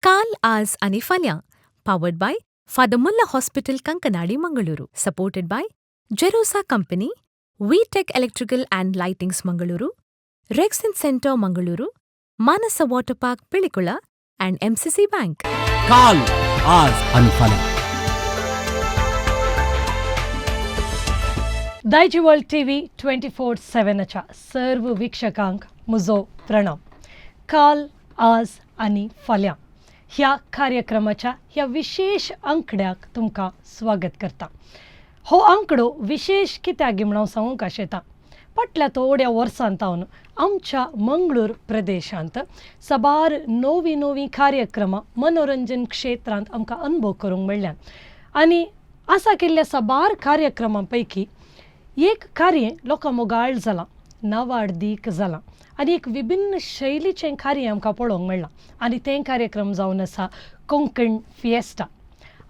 काल, आज आनी फाल्यां. Powered by Father Muller Hospital, Kankanady, Mangaluru. Supported by Jerosa Company, V Tech Electrical and Lightings, Mangaluru, Rexin Centre, Mangaluru, Manasa Water Park, Pilikula and MCC Bank. काल, आज आणि फाल्यां. दायजी world TV 24/7च्या सर्व वीक्षकांक म्हजो प्रणाम. काल, आज आनी फाल्यां ह्या कार्यक्रमाच्या ह्या विशेष अंकड्याक तुमकां स्वागत करता. हो आंकडो विशेष कित्याक म्हूण हांव सांगूंक आशेतां. फाटल्या थोड्या वर्सां सावन आमच्या मंगळूर प्रदेशांत साबार नवीं नवीं कार्यक्रमां मनोरंजन क्षेत्रांत आमकां अनुभव करूंक मेळ्ळ्यात आनी आसा केल्ल्या साबार कार्यक्रमां पैकी एक कार्य लोकां मोगाळ जालां, नावाडदीक जालां आनी एक विभिन्न शैलीचें कार्य आमकां पळोवंक मेळ्ळां आनी तें कार्यक्रम जावन आसा कोंकण फिएस्टा.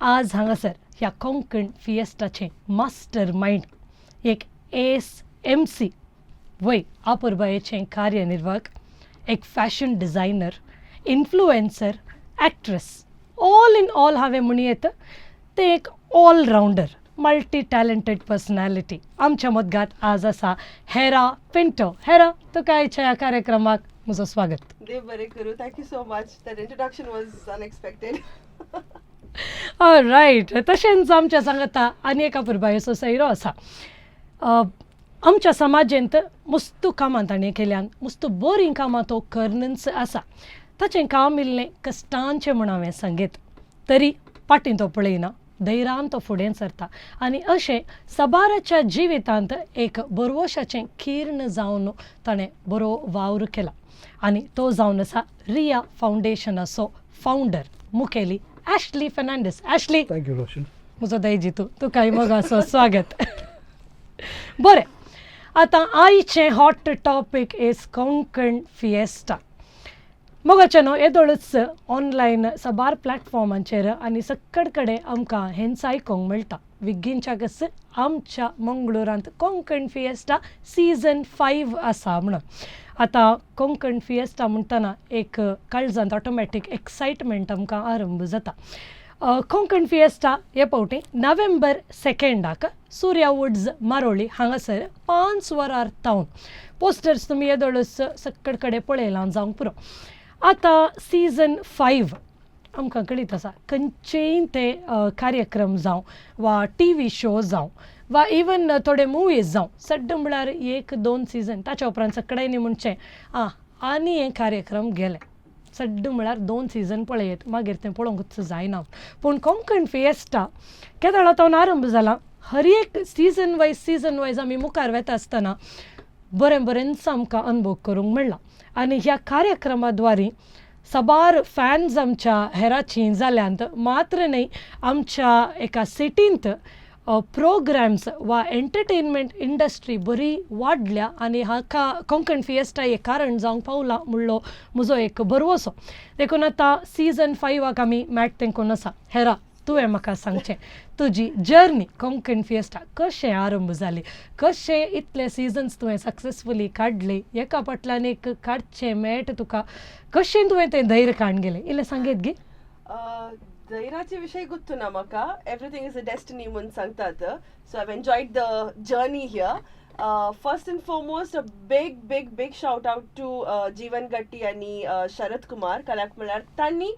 आज हांगासर ह्या कोंकण फिएस्टाचें मास्टर मायंड, एक एस एम सी वय आपुरबायेचें कार्यनिर्वाहक, एक fashion designer, influencer, actress, all in all हांवें म्हणयेत तें एक ऑलरावंडर, मल्टी टॅलंटेड पर्सनॅलिटी आमच्या मदगात आज आसा हेरा पिंटो. हेरा, तुका आयच्या ह्या कार्यक्रमाक म्हजो स्वागत. देव बरें करूं. Thank you so much. That introduction was unexpected. Right, तशेंच आमच्या सांगता आनी एका पुरबायेचो सैरो आसा. आमच्या समाजेंत मुस्तू कामां ताणें केल्यान, मुस्तू बरीं कामां तो करनच आसा. ताचें काम इल्लें कश्टांचें म्हूण हांवें सांगीत तरी फाटीं तो पळयना, धैर्यान तो फुडें सरता आनी अशें सबाराच्या जिवितांत एक बरवशाचें किर्ण जावन ताणें बरो वावर केला आनी तो जावन आसा रिया फावंडेशनाचो फावंडर मुखेली Ashley Fernandes. Ashley. Thank you, Roshan. म्हजो दायजी तूं, तुकाय मोगाचो स्वागत. बरें, आतां आयचें hot topic is Konkan Fiesta. मोगाचें न्हू, येदोळच ऑनलायन साबार प्लॅटफॉर्मांचेर आनी सकड कडेन आमकां हेंच आयकूंक मेळटा, विगीनच्याकच आमच्या मंगळुरांत कोंकण फिएस्टा सिजन 5 आसा म्हणून. आतां कोंकण फिएस्टा म्हणटना एक काळजांत ऑटोमॅटीक एक्सायटमेंट आमकां आरंभ जाता. कोंकण फिएस्टा हे फावटी नोव्हेंबर 2 सूर्या वुड्स, मारोळी हांगासर 5 वरां तावन. पोस्टर्स तुमी येदोळच सकड कडेन पळयलां जावंक पुरो. आतां सिजन 5 आमकां कळीत आसा, खंयचेय ते कार्यक्रम जावं वा टीव्ही शो जावं वा इवन थोडे मुवीज जावं, सड्ड म्हळ्यार एक दोन सिजन, ताच्या उपरांत सगळ्यांनी म्हणचें आं आनी हे कार्यक्रम गेले. सड्ड म्हळ्यार दोन सिजन पळयत मागीर तें पळोवंकूच जायना. पूण कोंकण फिएस्टा केदळा तावन आरंभ जाला, हर एक सिजन वायज सिजन वायज आमी मुखार वेता आसतना बरें बरेंच आमकां अनुभव करूंक मेळ्ळा आनी ह्या कार्यक्रमा द्वारे साबार फॅन्स आमच्या हेराचीं जाल्यांत. मात्र न्हय, आमच्या एका सिटींत प्रोग्राम्स वा एंटरटेनमेंट इंडस्ट्री बरी वाडल्या आनी हाका कोंकण फिएस्टा एक कारण जावंक पावला म्हणलो म्हजो एक भरवसो. देखून आतां सिजन 5 आमी मॅट तेंकून आसा. हेरा, तुवें म्हाका सांगचें, तुजी जर्नी कोंकण फिएस्टा कशें आरंभ जाली, कशें इतले सिजन्स तुवें सक्सेसफुली काडले, एका फाटल्यान एक काडचें मेळटा तुका, कशें तुवें तें धैर्य काडून गेलें, इल्लें सांगेत गी. धैर्याचे विषय गुत्तू ना म्हाका. Everything is a destiny म्हूण सांगतात, so I enjoyed the journey here. First and foremost, a big, big, big shout out to Jeevan Gatti आनी शरद कुमार कलाक. म्हळ्यार तांणी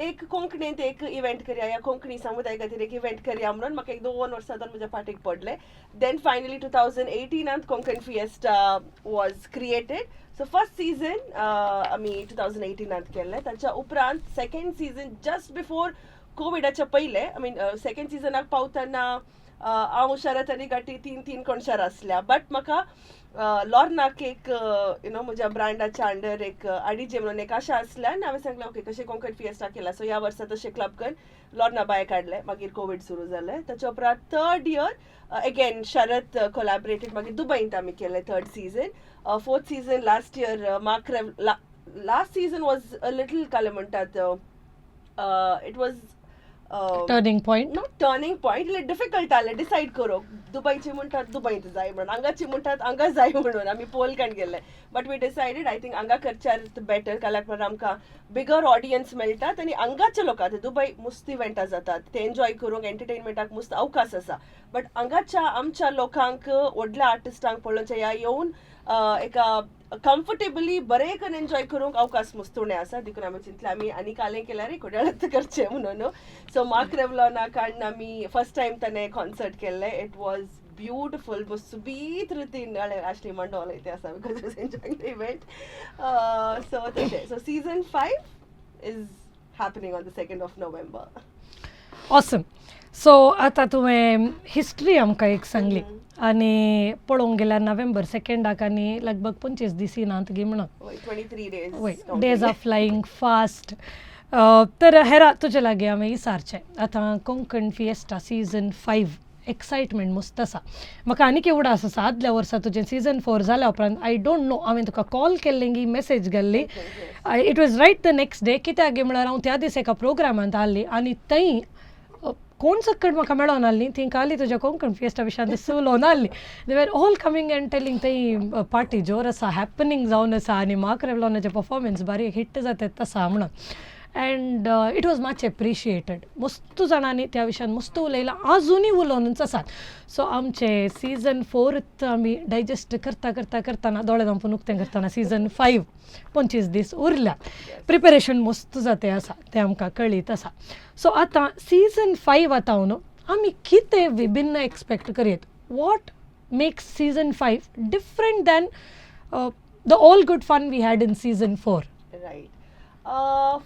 एक कोंकणींत एक इव्हेंट करया या कोंकणी समुदाय खातीर एक इव्हेंट करया म्हणून म्हाका एक दोन वर्सां म्हज्या फाटीक पडले. Then finally 2018 Konkan Fiesta was created. So first season आमी 2018 केल्लें. ताच्या उपरांत सेकंड सीझन जस्ट बिफोर कोविडाच्या पयले, I mean, second सिजनाक पावतना हांव, शरत आनी गटी तीन तीन कोणशार आसल्या, बट म्हाका लॉर्नाक एक you know म्हज्या ब्रँडाच्या अंडर एक आडीजे म्हणून एक आशा आसल्या आनी हांवें सांगलें, ओके, कशें कोंकण फिएस्टा केला, सो ह्या वर्सा तशें क्लब कर. लॉर्ना बाय काडलें, मागीर कोवीड सुरू जालें. ताच्या उपरांत third year again Sharath collaborated, मागीर दुबयंत आमी केलें third season. Fourth season last year Mark, last season was a little, काय म्हणटात, it was Turning point. Not turning point, इल्लें डिफिकल्ट जालें डिसायड करूंक. दुबयची म्हणटात दुबयंत जाय म्हणून, हांगाची म्हणटात हांगा जाय म्हणून. आमी पोल काण गेल्ले, but we decided, I think, हांगा करच्यार बेटर, कारण आमकां बिगर ऑडियन्स मेळटात आनी हांगाचे लोक, आतां दुबय मुस्त इव्हेंटां जातात, ते एन्जॉय करूंक एंटरटेनमेंटाक मुस्त अवकाश आसा, बट हांगाच्या आमच्या लोकांक व्हडल्या आर्टिस्टांक पळोवच्या ह्या येवन एका कम्फर्टेबली बरें करून एन्जॉय करूंक अवकाश मस्त उणें आसा. देखून आमी चिंतलें आमी आनी कालें केल्यार कोड्याळांत करचें म्हणून. सो मार्क रेवलॉना काडून आमी फर्स्ट टायम ताणें कॉन्सर्ट केल्लें. It was beautiful. सुबीत रितीन आशली मांडोल ते आसा because was enjoying the event. So तशें, so season 5 is happening on the 2nd of November. Awesome. So आतां तुवें हिस्ट्री आमकां एक सांगली आनी पळोवंक गेल्यार नोव्हेंबर सेकेंडाक आनी लगभग 25 दीस नात गी म्हणून. 23 days. वय, days are flying fast. तर हेरा, तुजे लागीं हांवें विचारचें, आतां कोंकण फिएस्टा सीजन 5 एक्सायटमेंट मस्त आसा. म्हाका आनीक उडास आसा, आदल्या वर्सा तुजें सीजन 4 जाल्या उपरांत, I don't know, हांवें तुका कॉल केल्लें गी मॅसेज घाल्ली, it was right the next day. कित्याक गे म्हळ्यार हांव त्या दीस एका प्रोग्रामांत आहली आनी थंय कोण सक्कड म्हाका मेळोन आहली, ती खाली तुज्या कोंकण फिएस्टा विशयांत उलोवन आहली. They were all coming and telling, थंय पार्टी जोर आसा, हॅपनिंग जावन आसा आनी मार्क रेवलॉनाचे परफॉर्मन्स बारीक हिट जातात आसा म्हणून, and it was much appreciated. मस्त जाणांनी त्या विशयान मस्त उलयलां, आजुनूय उलोवनूच आसात. सो आमचे सीजन 4 आमी डायजस्ट करता करता करतना, दोळे धांपून उक्तें करतना सीजन 5 25 दीस उरल्या. प्रिपेरेशन मस्त जाते आसा तें आमकां कळीत आसा. सो आतां सीजन 5 आतां न्हू, आमी कितें विभिन्न एक्सपेक्ट करयत? What makes season 5 different than the all good fun we had in season 4? Right.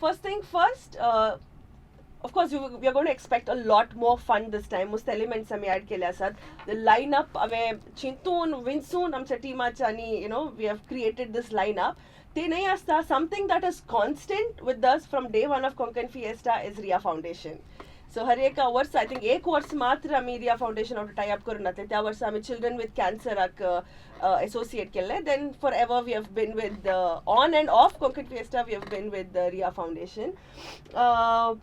First thing first, of course, we are going to expect a lot more fun this time. Most elements आमी add केले आसात. The lineup हांवें चिंतून विंचून आमच्या टिमाच्या आनी we have created this lineup. ते न्हय आसता, something that is constant with us from day one of Konkan Fiesta is Riya Foundation. So हर एका वर्स, I think एक वर्स मात्र आमी रिया फावंडेशन टाय अप करून जातले. त्या वर्सा आमी चिल्ड्रन विथ कॅन्सराक एसोसिएट केल्लें. Then forever we have been with, on and off Konkan Fiesta, we have been with Riya Foundation.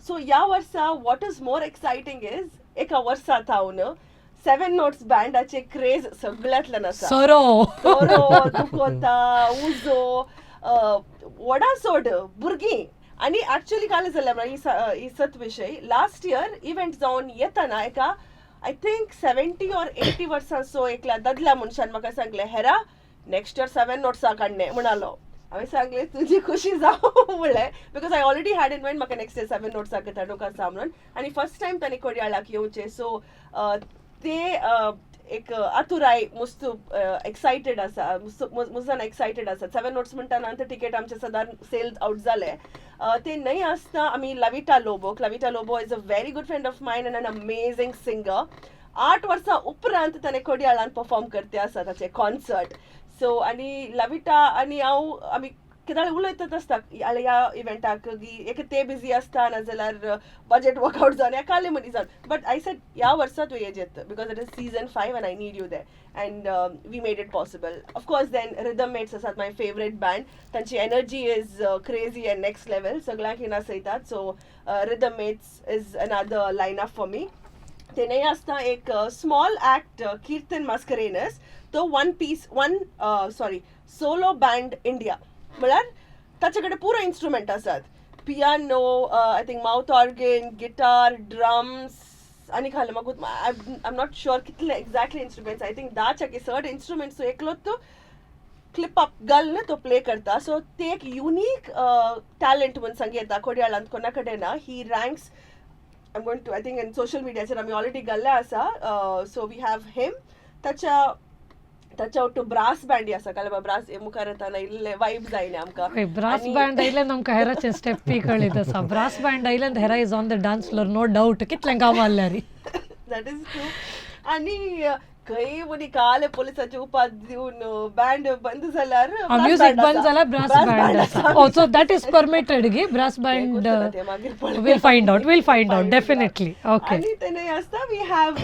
So ह्या वर्सा what is more exciting is एका वर्सा थावन सेवन नोट्स बँडाचे क्रेज सगळ्यांतल्यान आसा. सोरो. सोरो, दुखोता, उजो, वडा सोड, भुरगीं. आनी एक्चुअली काल जालें म्हळ्यार ही सत विशय, लास्ट इयर इव्हेंट जावन येतना एका I think 70 or 80 वर्सांचो एकल्या दादल्या मनशान म्हाका सांगलें, "हेरा, नेक्स्ट इयर सेवन नोट्सां काडणे" म्हणालो. हांवें सांगलें, "तुजी खुशी जावं" म्हणलें, because I already had in mind म्हाका नेक्स्ट इयर सेवन नोट्सां धाडूंक आसा म्हणून. आनी फर्स्ट टायम ताणें कोडयाळाक येवचें, सो ते एक आतुराय मस्त एक्सायटेड आसा, मुस्त जाण एक्सायटेड आसा. सेवन नोट्स म्हणटा नंतर टिकेट आमचे सदां सेल आउट जाले. ते न्हय आसता आमी Lavita Lobo. Lavita Lobo is a very good friend of mine and an amazing singer. 8 वर्सां उपरांत ताणें कोडयाळान परफॉर्म करते आसा ताचे कॉन्सर्ट. सो आनी लविटा आनी हांव आमी केदाळ उलयतच आसता ह्या इव्हेंटाक की एक ते बिजी आसता, नाजाल्यार बजेट वर्कआउट जावन या काले मदीं जावन, बट I said ह्या वर्सा तूं येत because it is season 5 and I need you there, and we made it possible. Of course, then Rhythm Mates आसात, my favourite band. तांची energy is crazy and next level. सगळ्यांक नाचयतात. So Rhythm Mates is another line up for me. ते न्हय आसता एक small act, कीर्तन Mascarenhas. तो one piece, one, sorry, solo band India. म्हळ्यार ताचे कडेन पुरो इन्स्ट्रुमेंट आसात, piano, I think mouth organ, guitar, drums आनी खाले म्हाका I am not sure कितले एक्झॅक्टली इन्स्ट्रुमेंट्स. I think 10च्या की चड इन्स्ट्रुमेंट्स एकलोच तो क्लिप अप घालून तो प्ले करता. सो ते एक युनीक टॅलंट म्हूण सांग येता. कोडयाळांत कोणा कडेन ना. He ranks, I'm going to, I think in social media चेर आमी ऑलरेडी घाल्ले आसा. So we have him. ताच्या ताच्या ಒಟ್ಟು ब्रास बँड आसा. काल ब्रास मुखार येताना इल्ले वायब जायना आमकां. ब्रास बँड आयल्यान आमकां हेराचे स्टेपी कळीत आसा. ब्रास बँड आयल्यान Hera is on the dance floor, no doubt, कितलें काम आहल्यारी. That is true. आनी खंय मदीं काले पोलिसाची उपाद दिवन बँड बंद जाल्यार म्युजीक बंद जाल्यार ब्रास बँड आसा. Oh, so that is permitted गी brass band? We'll find out, we'll find out, definitely. Okay. आनी ते न्हय आसता we have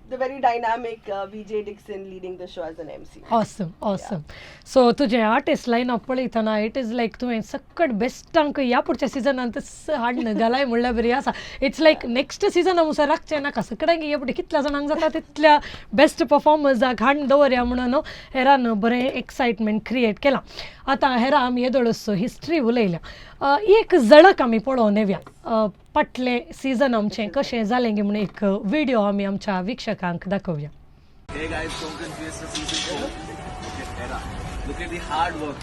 the very dynamic Vijay Dixon leading the show as an MC. Awesome, awesome. So तुजें artist line up पळयतना it is like तुवें सकट बेस्टांक ह्या पुढच्या सिजनांत हाडून घालाय म्हणल्यार बरी आसा. It's like next season मुसर राखचें नाका, सकडांक ह्या फुडें कितल्या जाणांक जाता तितल्या बेस्ट परफॉर्मर्साक हाडून दवरया म्हणून हेरान बरें एक्सायटमेंट क्रिएट केलां. आतां हेरा आमी येदोळसो हिस्ट्री उलयल्या, एक झळक आमी पळोवन येवया फाटलें सिजन आमचें कशें जालें गी म्हणून एक व्हिडिओ आमी आमच्या वीक्षकांक दाखोवया. Hey guys, Konkan Fiesta Season 4. Look at Hera. Look at the hard work.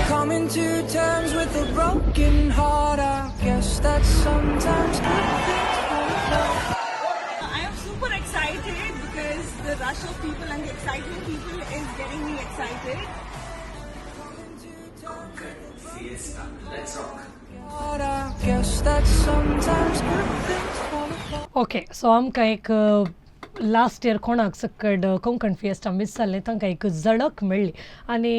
Coming to terms with a broken heart, I guess that sometimes good things fall apart. I am super excited because the rush of people and the excitement people is getting me excited. Fiesta. Let's rock. I guess that sometimes good things fall apart. Okay, so आमकां एक last year कोणाक सकड Konkan fiesta मीस जाल्लें तांकां एक झळक मेळ्ळी आनी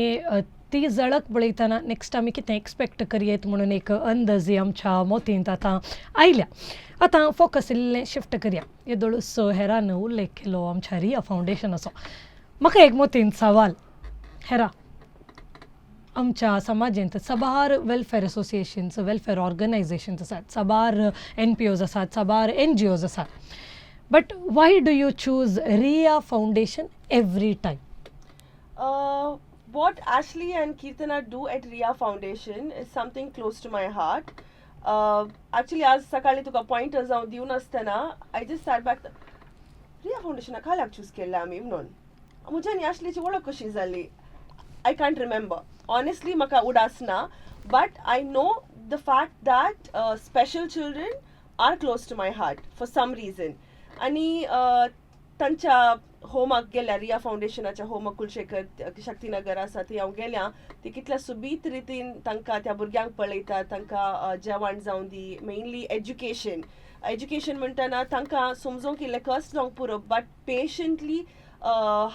ती झळक पळयतना नेक्स्ट आमी कितें एक्सपेक्ट करयेत म्हणून एक अंदाजी आमच्या मोतींत आतां आयल्या. आतां फोकस इल्लें शिफ्ट करया. येदोळसो हेरान उल्लेख केलो आमच्या रिया फावंडेशनाचो. म्हाका एक मोतींत सवाल, हेरा, आमच्या समाजेंत साबार वेलफेर एसोसिएशन्स, वेलफेर ऑर्गनायझेशन्स आसात, साबार एन पी ओज आसात, साबार एन जी ओज आसात, but why do you choose Riya Foundation every time? What Ashley and Kirtana do at Ria Foundation is something close to my heart. Actually, आज सकाळी तुका पॉयंटर्स हांव दिवन आसतना I just sat back, Riya फावंडेशनाक खाल्याक चूज केल्लें आमी म्हणून. म्हज्या आनी आशलीची वळख कशी जाली I can't remember honestly, म्हाका उडास ना, but I know the fact that special children are close to my heart for some reason. आनी तांच्या होमाक गेल्या, रिया फावंडेशनाच्या होमाक, कुलशेखर शक्तीनगर आसा थंय हांव गेल्या, ती कितल्या सोबीत रितीन तांकां त्या भुरग्यांक पळयतात, तांकां जेवण जावं दी, मेनली एज्युकेशन. एज्युकेशन म्हणटना तांकां समजोंक इल्लें कश्ट जावंक पुरो, but patiently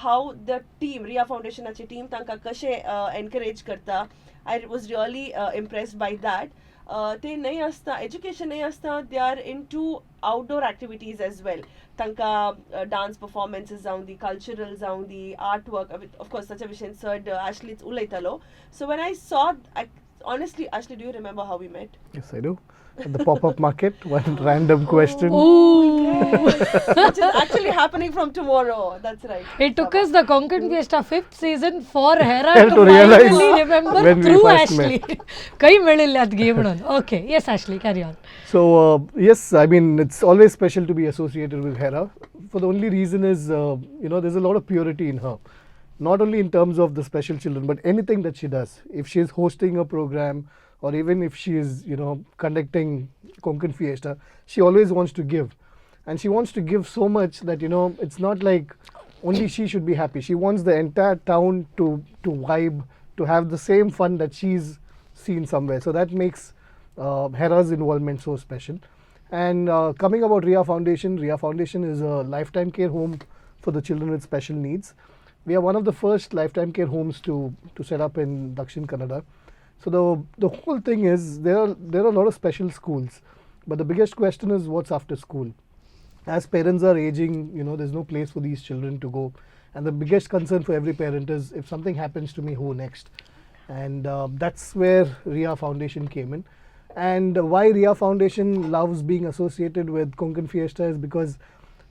how the team, Riya फावंडेशनाची team तांकां कशें एनकरेज करता, I was really impressed by that. ते न्हय आसता एज्युकेशन न्हय आसता, they are into outdoor activities as well. तांकां डान्स परफॉर्मन्सीस जावं दी, कल्चरल जावं दी, आर्ट वर्क, ऑफकोर्स ताच्या विशयन चड आशलीच उलयतालो. So when I saw, honestly, Ashley, do you remember how we met? Yes, I do. At the pop-up market, one random question. Which is actually happening from tomorrow. That's right. It took us the Konkan Fiesta fifth season for Hera Hera to to realize finally remember when we through first Ashley. काही मेळिल्ल्यात गे म्हणून. Okay, yes Ashley, carry on. So yes, I mean, it's always special to be associated with Hera. For the only reason is, there's a lot of purity in her. Not only in terms of the special children, but anything that she does. If she is hosting a program, or even if she is, conducting Konkan Fiesta, she always wants to give. And she wants to give so much that, it's not like only she should be happy. She wants the entire town to vibe, to have the same fun that she's seen somewhere. So that makes Hera's involvement so special. And coming about Riya Foundation, Riya Foundation is a lifetime care home for the children with special needs. We are one of the first lifetime care homes to set up in Dakshin Kannada. So the whole thing is there are a lot of special schools, but the biggest question is what's after school. As parents are aging, there's no place for these children to go. And the biggest concern for every parent is if something happens to me, who next? And that's where Riya Foundation came in. And why Riya Foundation loves being associated with Konkan Fiesta is because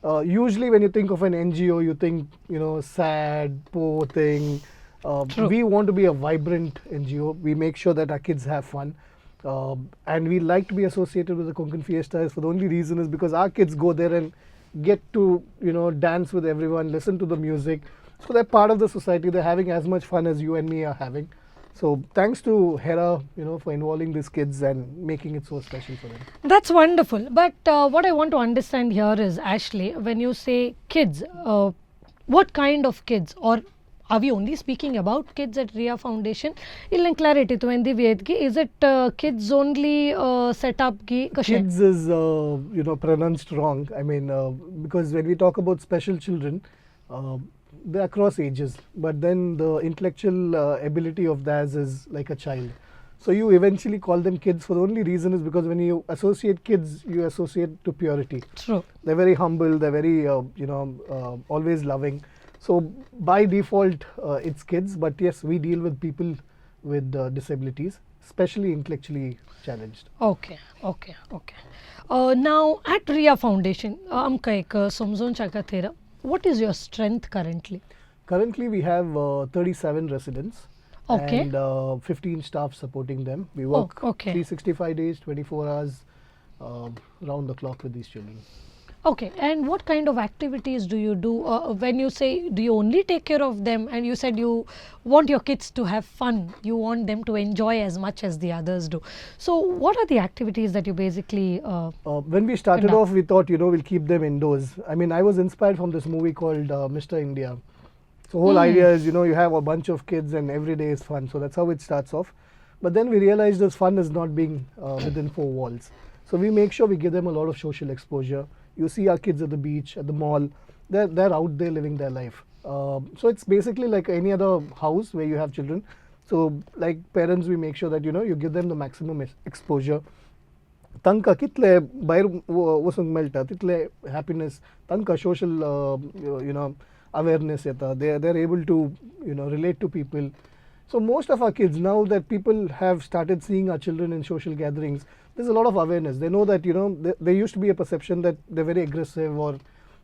usually when you think of an NGO, you think, sad, poor thing. We want to be a vibrant NGO. We make sure that our kids have fun. And we like to be associated with the Konkan Fiesta is for the only reason is because our kids go there and get to, dance with everyone, listen to the music. So they're part of the society. They're having as much fun as you and me are having. So thanks to Hera, for involving these kids and making it so special for them. That's wonderful. But what I want to understand here is, Ashley, when you say kids, what kind of kids, or are we only speaking about kids at Riya Foundation? Illen clarity to Divya, is it kids only set up gi kashe? Kids is, pronounced wrong. I mean, because when we talk about special children, They're across ages, but then the intellectual ability of theirs is like a child. So you eventually call them kids for the only reason is because when you associate kids, you associate to purity. True. They're very humble, they're very, always loving. So by default, it's kids, but yes, we deal with people with disabilities, especially intellectually challenged. Okay. Now at Riya Foundation, आमकां एक समजोवच्या खातीर, what is your strength currently? Currently, we have 37 residents and 15 staff supporting them. We work 365 days, 24 hours, round the clock with these children. Okay, and what kind of activities do you do? When you say, do you only take care of them? And you said you want your kids to have fun, you want them to enjoy as much as the others do. So, what are the activities that you basically When we started conduct? Off, we thought, we'll keep them indoors. I mean, I was inspired from this movie called Mr. India. So whole idea is, you have a bunch of kids and every day is fun. So that's how it starts off. But then we realized this fun is not being within four walls. So we make sure we give them a lot of social exposure. You see our kids at the beach, at the mall. They're out there living their life. So it's basically like any other house where you have children. So like parents, we make sure that, you give them the maximum exposure. तांकां कितले भायर वचूंक मेळटा तितले happiness तांकां social you know awareness येता. They are able to relate to people. So most of our kids, now that people have started seeing our children in social gatherings, there's a lot of awareness. They know that, there used to be a perception that they're very aggressive, or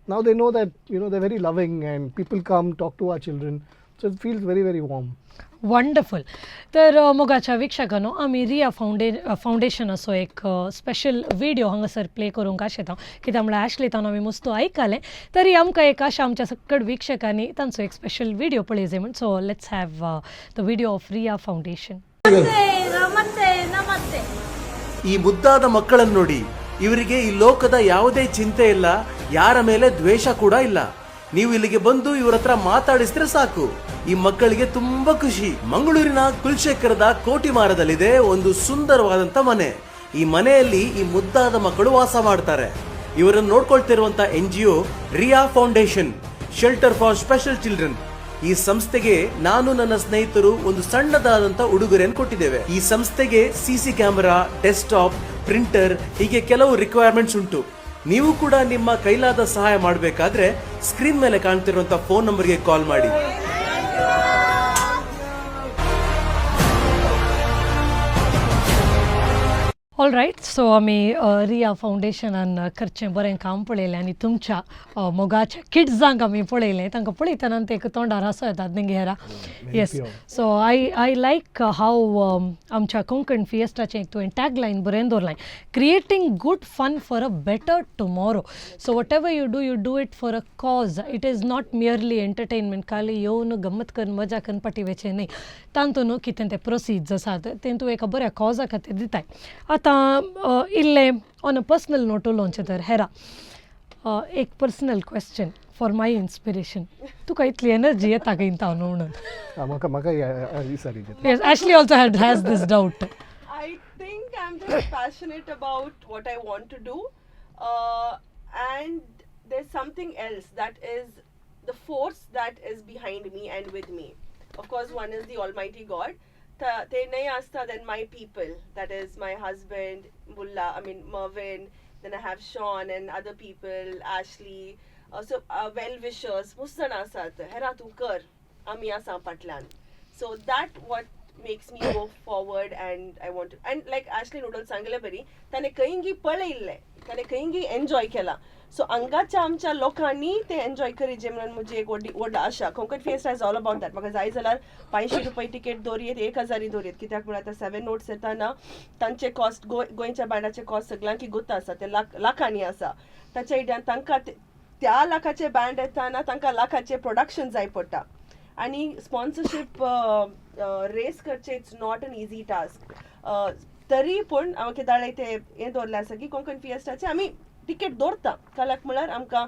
now they know that, they're very loving and people come talk to our children. So it feels very, very warm. Wonderful. तर मोगाच्या वीक्षकांनो, आमी रिया फावंडेशनाचो एक special video हांगासर play करूंक आशेता, कित्याक म्हळ्यार आशली तांकां आमी मस्त आयकलें, तरी आमकां एक आशा आमच्या सकट वीक्षकांनी तांचो एक स्पेशल व्हिडिओ पळय जाय म्हण. So let's have the video of Riya Foundation. ಈ ಮುದ್ದಾದ ಮಕ್ಕಳನ್ನು ನೋಡಿ. ಇವರಿಗೆ ಈ ಲೋಕದ ಯಾವುದೇ ಚಿಂತೆ ಇಲ್ಲ, ಯಾರ ಮೇಲೆ ದ್ವೇಷ ಕೂಡ ಇಲ್ಲ. ನೀವು ಇಲ್ಲಿಗೆ ಬಂದು ಇವರ ಹತ್ರ ಮಾತಾಡಿಸಿದ್ರೆ ಸಾಕು, ಈ ಮಕ್ಕಳಿಗೆ ತುಂಬಾ ಖುಷಿ. ಮಂಗಳೂರಿನ ಕುಲಶೇಖರದ ಕೋಟಿಮಾರದಲ್ಲಿದೆ ಒಂದು ಸುಂದರವಾದಂತ ಮನೆ. ಈ ಮನೆಯಲ್ಲಿ ಈ ಮುದ್ದಾದ ಮಕ್ಕಳು ವಾಸ ಮಾಡ್ತಾರೆ. ಇವರನ್ನು ನೋಡ್ಕೊಳ್ತಿರುವಂತ NGO Riya foundation, shelter for special children. ಈ ಸಂಸ್ಥೆಗೆ ನಾನು ನನ್ನ ಸ್ನೇಹಿತರು ಒಂದು ಸಣ್ಣದಾದಂತ ಉಡುಗೊರೆಯನ್ನು ಕೊಟ್ಟಿದ್ದೇವೆ. ಈ ಸಂಸ್ಥೆಗೆ ಸಿಸಿ ಕ್ಯಾಮೆರಾ, ಡೆಸ್ಕ್ಟಾಪ್, ಪ್ರಿಂಟರ್ ಹೀಗೆ ಕೆಲವು ರಿಕ್ವೈರ್ಮೆಂಟ್ಸ್ ಉಂಟು. ನೀವು ಕೂಡ ನಿಮ್ಮ ಕೈಲಾದ ಸಹಾಯ ಮಾಡಬೇಕಾದ್ರೆ ಸ್ಕ್ರೀನ್ ಮೇಲೆ ಕಾಣ್ತಿರುವಂತಹ ಫೋನ್ ನಂಬರ್ಗೆ ಕಾಲ್ ಮಾಡಿ. ऑल रायट, सो आमी रिया फावंडेशनान करचें बरें काम पळयलें आनी तुमच्या मोगाच्या किड्सांक आमी पळयलें. तांकां पळयतना ते एक तोंडार हांसो येतात न्ही हेरा? Yes. Pure. So I like how आमच्या कोंकण फिएस्टाचें एक तुवें टॅग लायन बरें दवरलें, creating good fun for a better tomorrow. So whatever you do, you do it for a cause. It is not merely entertainment. खाली येवन गम्मत करून मजा करून पाटी वचचें न्ही. तातूंत कितें ते प्रोसिड्स आसात तें तूं एका बऱ्या कॉजा खातीर दिताय. आतां इल्लें ऑन अ पर्सनल नोट उलोवचें तर हेरा, एक personal question for my inspiration, तुका इतली एनर्जी येता खंय तावन म्हणून? म्हाका विचारी. Yes, Ashley also has this doubt. I think I'm just passionate about what I want to do. And there's something else that is the force that is behind me and with me. Of course, one is the Almighty God. ते नाही आसता, then my people, that is my husband, Bulla, I mean Mervin, then I have Sean and other people, Ashley, so well wishers, मस्त जाणां आसात. हेरा तूं कर, आमी आसा फाटल्यान. So that what makes me go forward and I want to, and like Ashley Noodle सांगले बरी, ताणें खंयगी पळयल्लें, ताणें खंयगी एन्जॉय केला. सो हांगाच्या आमच्या लोकांनी ते एन्जॉय करीजे म्हणून म्हजी एक व्हडली व्हड आशा. Konkan Fiesta is all about that. म्हाका जाय जाल्यार 500 रुपये टिकेट दवरयेत, 1000 दवरयेत, कित्याक म्हळ्यार आतां सेवन नोट्स येताना तांचे कॉस्ट, गोंयच्या बँडाचे कॉस्ट सगळ्यांकी गुत्त आसा, ते लाख लाखांनी आसा. ताच्या आयडियान तांकां त्या लाखाचे बँड येताना तांकां लाखाचे प्रोडक्शन जाय पडटा आनी स्पॉन्सरशीप रेस करचें, it's not an easy task. तरी पूण हांव केदाळे ते हें दवरलें आसा की कोंकण फिएस्टाचे आमी टिकेट दवरता, काल्याक म्हळ्यार आमकां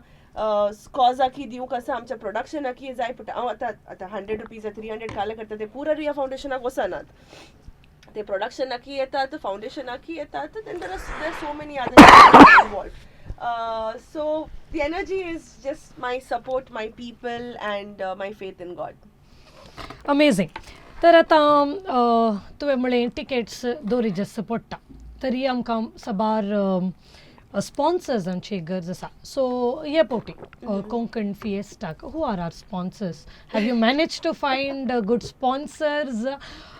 कॉजाकी दिवंक आसा, आमच्या प्रोडक्शनाकी जाय पडटा. हांव आतां 100 रुपीज, 300 काले करता, ते पुरा रिया फावंडेशनाक वचनात, ते प्रोडक्शनाकी येतात, फावंडेशनाकी येतात. Then there are so many other involved. So the energy is just my support, my people and my faith in God. Amazing. तर आतां तुवें म्हणलें टिकेट्स दोरीजस पडटा, तरी आमकां साबार स्पॉन्सर्सांची गरज आसा. सो हे फावटी Konkan फिएस्टाक who are our sponsors? Have you manage to find good sponsors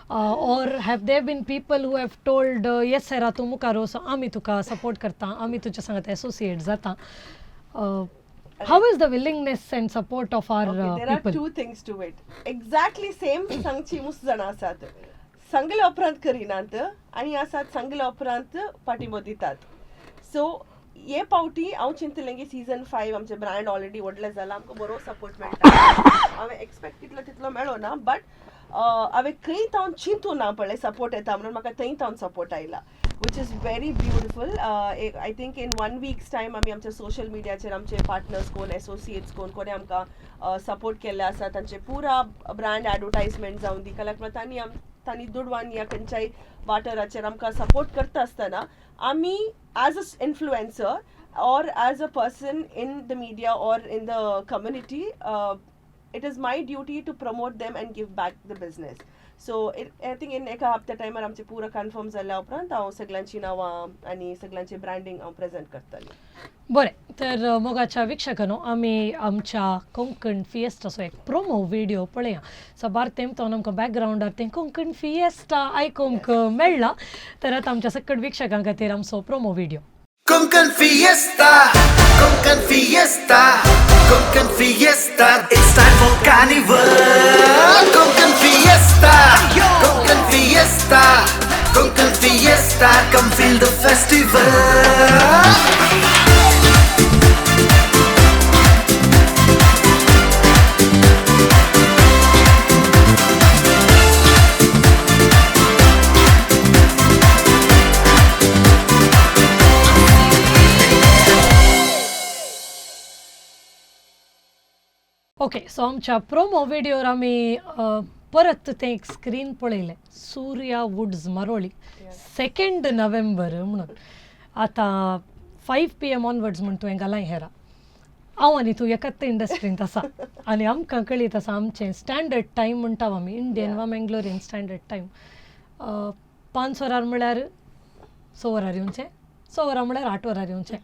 or have there been people who have told, "Yes Hera, तूं मुखार वचो, आमी तुका सपोर्ट करता, आमी तुज्या सांगात एसोसिएट जाता"? How is the willingness and support of our Okay, there are people? Two things to it. Exactly same सांगची मुस जाणां आसात, सांगल्या उपरांत करिनात आनी आसात सांगल्या उपरांत पाठिंबो दितात. सो हे पावटी हांव चिंतलें की सीजन 5, आमचें ब्रँड ऑलरेडी व्हडलें जालां, आमकां बरो सपोर्ट मेळटा. हांवें एक्सपेक्ट कितलो तितलो मेळो ना, बट हांवें खंय तावन चिंतू ना पळय सपोर्ट येता म्हणून, म्हाका थंय तावन सपोर्ट आयला, which is very beautiful. I think in one week's time आमी आमच्या सोशल मिडियाचेर आमचे पार्टनर्स कोण, एसोसिएट्स कोण, कोणी आमकां सपोर्ट केल्ले आसा, तांचे पुरा ब्रँड एडवर्टायजमेंट जावन दी, कारण तांणी दुडवान या खंयच्याय वाठाराचेर आमकां सपोर्ट करता आसतना आमी as a influencer or as a person in the media or in the community, it is my duty to promote them and give back the business. So I think in एका हप्त्या टायमार आमचे पुरा confirm जाल्या उपरांत हांव सगळ्यांची नांवां आनी सगळ्यांचे ब्रँडींग हांव प्रेझेंट करतलें. बरें, तर मोगाच्या वीक्षकांनो, आमी आमच्या कोंकण फिएस्टाचो एक प्रोमो व्हिडिओ पळया. साबार तेंप आमकां बॅकग्रावंडार तें कोंकण फिएस्टा आयकूंक मेळ्ळां. तर आतां आमच्या सकट वीक्षकां खातीर आमचो promo video. Konkan Fiesta, Konkan Fiesta, Konkan Fiesta. It's time for carnival. Konkan Fiesta, Konkan Fiesta, Konkan Fiesta. Come feel the festival. Okay, so आमच्या प्रोमो व्हिडिओर आमी परत तें एक स्क्रीन पळयलें, सूर्या वुड्स, मरोळी, 2 नोव्हेंबर म्हणून. आतां 5 p.m. Onwards म्हूण तुवें घालां. हेरा, हांव आनी तूं एकाच इंडस्ट्रींत आसा आनी आमकां कळीत आसा, आमचें स्टँडर्ड टायम म्हणटा आमी, इंडियन वा मँगलोरियन स्टँडर्ड टायम, 5 वरार म्हळ्यार 6 वरार येवचें, 6 वरां म्हळ्यार 8 वरार येवचें.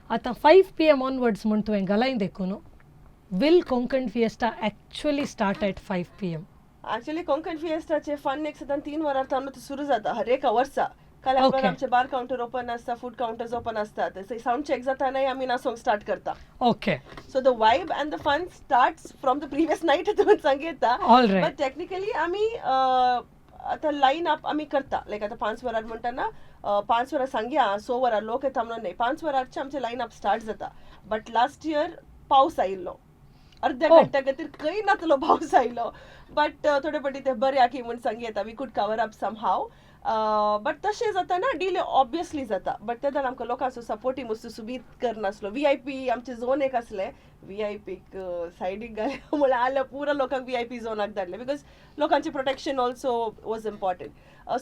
आतां 5 p.m. Onwards म्हूण तुवें घालाय देखून will Konkan Fiesta actually start at 5 p.m.? Actually Konkan फिएस्टाचे fun एक सदां 3 वरां तावन सुरू जाता हर एका वर्सा. काल आमचे बार काउंटर ओपन आसता, फूड काउंटर्स ओपन असतात, साउंड चेक जातानाय आमी नाचोंक स्टार्ट करता. So the vibe and the fun starts from the previous night तुमी सांगता. All right. But technically आमी आतां लायन अप आमी करता, लायक आतां 5 वरार म्हणटाना, 5 वरां सांगया, 6 वरां लोक येता म्हणून न्हय, 5 वरारचे आमचे लायन अप स्टार्ट जाता. बट लास्ट इयर पावस आयिल्लो, अर्ध्या घंट्या खातीर खंय नातलो पावस आयलो, बट थोडे फावटी ते बरे की म्हूण सांग येता, we could cover up somehow. But तशें जाताना डिले ऑब्वियसली जाता, बट तेन्ना आमकां लोकांचो सपोर्टी मस्त सुबीत करनासलो. व्हीआयपी आमचे झोन एक आसले, व्हीआयपीक सायडीक घाले म्हळ्यार आल्या पुरा लोकांक व्हीआयपी झोनाक धाडले, because लोकांचे protection also was important.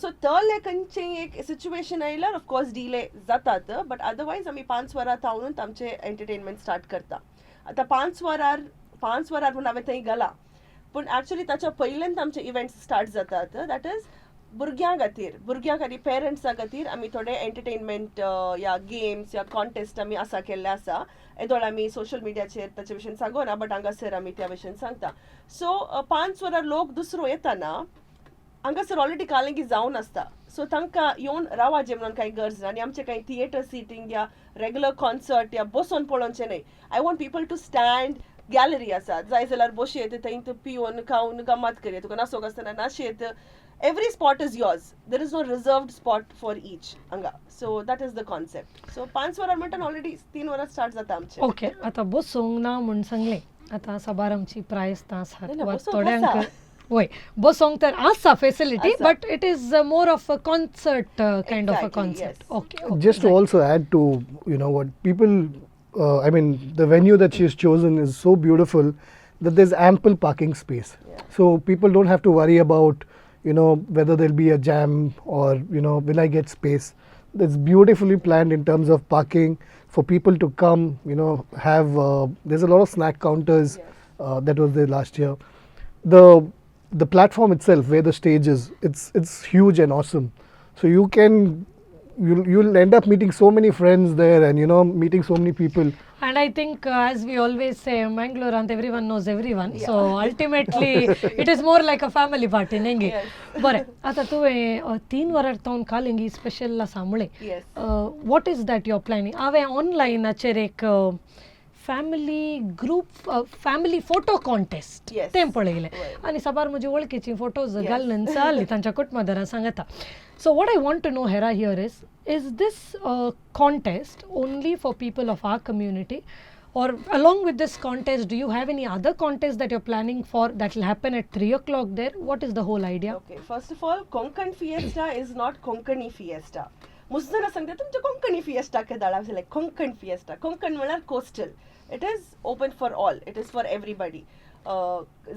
So तले खंयचें एक सिच्युएशन आयल्यार ऑफकोर्स डिले जातात, बट अदरवायज आमी 5 वरां थावनूच आमचें एंटरटेनमेंट स्टार्ट करता. आतां 5 वरार, 5 वरार म्हूण हांवें थंय घाला, पूण एक्चुली ताच्या पयल्यान आमचे इव्हेंट्स स्टार्ट जातात. That is भुरग्यां खातीर, भुरग्यांक आनी पेरंट्सां खातीर आमी थोडे एंटरटेनमेंट या गेम्स या कॉन्टेस्ट आमी आसा केल्ले आसा. येदोळ आमी सोशल मिडियाचेर ताचे भशेन सांगना, बट हांगासर आमी त्या भशेन सांगता. सो 5 वरां लोक दुसरो येताना हांगासर ऑलरेडी कालंगी जावन आसता, सो तांकां येवन रावाचें म्हणून कांय गरज ना. आनी आमचें कांय थिएटर सिटींग या रेगुलर कॉन्सर्ट या बसोन पळोवचें न्हय. I want people to stand. Gallery आसा, जाय जाल्यार बसयेत थंय, पिवन खावन गम्मत करयेत, तुका नाचोंक आसतना नाचयेत. Every spot is yours, there is no reserved spot for each हांगा. So that is the concept. So 5 वरां म्हणटा, ऑलरेडी 3 वरां स्टार्ट जाता आमचें. ओके, आतां बसूंक ना म्हूण सांगलें, आतां साबार आमची प्रायस्तां आसात ना, वा बसूंक थोड्यांक आसा. वय, बसूंक तर आसा फेसिलिटी, आसा. But it is more of a concert kind of a Exactly, concert. Yes. Okay. Just to also add to what people, I mean, the venue that she's chosen is so beautiful that there's ample parking space. So people don't have to worry about whether there'll be a jam or will I get space. It's beautifully planned in terms of parking. For people to come, have there's a lot of snack counters that was there last year. The platform itself, where the stage is, it's huge and awesome. So you'll end up meeting so many friends there and meeting so many people. And I think, as we always say, Mangalore and everyone knows everyone. So ultimately, it is more like a family party, न्ही? बरें, आतां तुवें तीन वरां तावन कालिंगी special आसा म्हळें. Yes. What is that you're planning? हांवें ऑनलायनाचेर एक family group, family photo contest तें पळयलें आनी साबार म्हजी वळखीची फोटोज घालून जाली तांच्या कुटुंबादारां सांगता. So what I want to know, Hera, here is this contest only for people of our community, or along with this contest, do you have any other contest that you're planning for that will happen at 3 o'clock there? What is the whole idea? Okay, first of all, Konkan Fiesta is not Konkani Fiesta. मुस्त जाणां सांगता, तुमचे Konkani fiesta केदाळ? लायक Konkan fiesta, Konkan म्हळ्यार coastal. It is open for all, it is for everybody.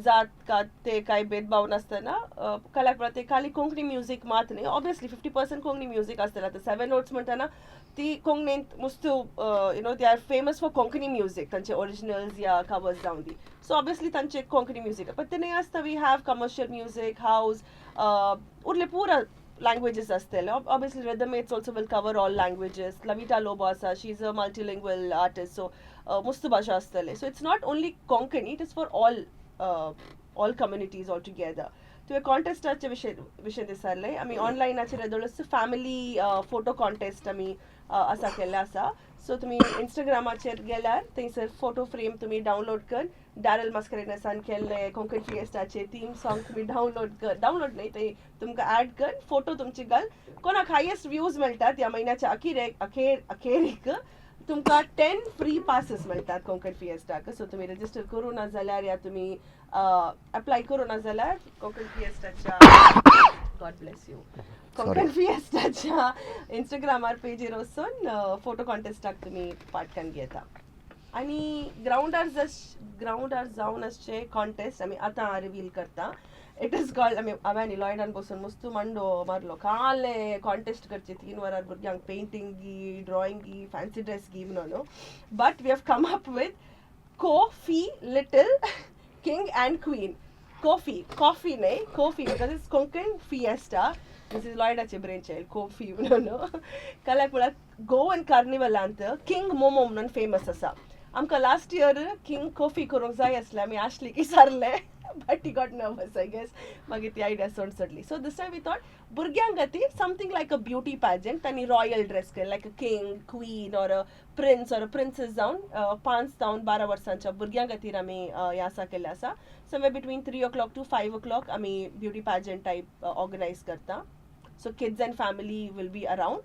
जात कात ते कांय भेदभाव नासतना कलाक म्हळ्यार ते खाली कोंकणी म्युजीक मात न्ही. ऑब्वियसली 50% कोंकणी म्युजीक आसतलें. आतां सेवन नोट्स म्हणटना ती कोंकणींत मुस्त, they are famous for Konkani music, तांचे ओरिजिनल्स या कवर्स जावन दी. सो ऑब्वियसली तांचे कोंकणी म्युजीक, बट ते न्ही आसता, we have commercial music, house, उरले पुरा languages आसतले. Obviously Rhythmates also will cover all languages. Lavita Lobo आसा, she is a multilingual artist, so मुस्त भाशा आसतले. So it's not only Konkani, it is for all communities all together. तुवें कॉन्टेस्टाचे विशय विचारले. आमी ऑनलायनाचेर येदोळच फॅमिली फोटो कॉन्टेस्ट आमी आसा केल्ले आसा. सो तुमी इंस्टाग्रामाचेर गेल्यार थंयसर फोटो फ्रेम तुमी डावनलोड कर, डॅरल मास्करेनसान केल्ले कोंकण फिएस्टाचे थीम सॉंग तुमी डावनलोड कर, डावनलोड न्ही, थंय तुमकां ऍड कर, फोटो तुमची घाल. कोणाक हायेस्ट व्यूज मेळटात ह्या म्हयन्याच्या अखेरेक अखेर अखेरीक तुमकां 10 फ्री पासीस मेळटात कोंकण फिएस्टाक. सो तुमी रजिस्टर करूं ना जाल्यार या तुमी अप्लाय करूं ना जाल्यार कोंकण फिएस्टाच्या, गॉड ब्लेस you, Konkan फिएस्टाच्या इंस्टाग्रामार पेजीर वचून फोटो कॉन्टेस्टाक तुमी पार्ट घेता. आनी ग्रावंडार जावन आसचे कॉन्टेस्ट आमी आतां रिवील करता. It is called, आमी हांवें आनी लॉयडान बसून मस्त मांडो मारलो, काले कॉन्टेस्ट करचे 3 वरां भुरग्यांक, पेंटिंगी, ड्रॉइंगी, फॅन्सी ड्रेस गी म्हणून, but we have come up with Kofi Little King and Queen. Coffee, coffee न्हय, coffee, because it's Konkan Fiesta. This is लॉयडाचे brain child, coffee म्हणून. कल्याक म्हळ्यार गोवन कार्निवलांत किंग मोमो म्हणून फेमस आसा. आमकां लास्ट इयर किंग कॉफी करूंक जाय आसलें, आमी आशली की सारले, but he got nervous, I guess. मागीर ती आयडिया सोड सोडली. So this time we thought भुरग्यां खातीर something like a beauty pageant. तांणी रॉयल ड्रेस केले, like a king, queen or a prince or a princess जावन 5 जावन 12 वर्सांच्या भुरग्यां खातीर आमी हें आसा केल्लें आसा. Somewhere between 3 o'clock to 5 o'clock आमी ब्युटी पॅजंट टायप ऑर्गनायज करता. So kids and family will be around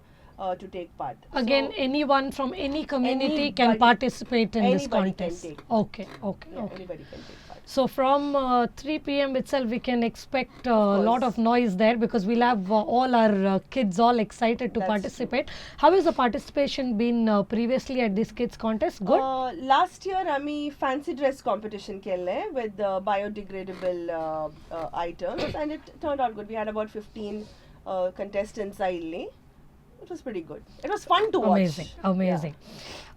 to take part. Again, anyone from any community can Anybody- participate in this anybody can contest. Take. Okay. Anybody can take part. So from 3 p.m. itself, we can expect a lot Course. Of noise there because we'll have all our kids all excited to That's true. Participate. How has the participation been previously at this kids contest? Good. Last year आमी fancy dress competition केल्लें with biodegradable items, and it turned out good. We had about 15 contestants आयिल्लीं. It was pretty good. It was fun to watch. Amazing, amazing.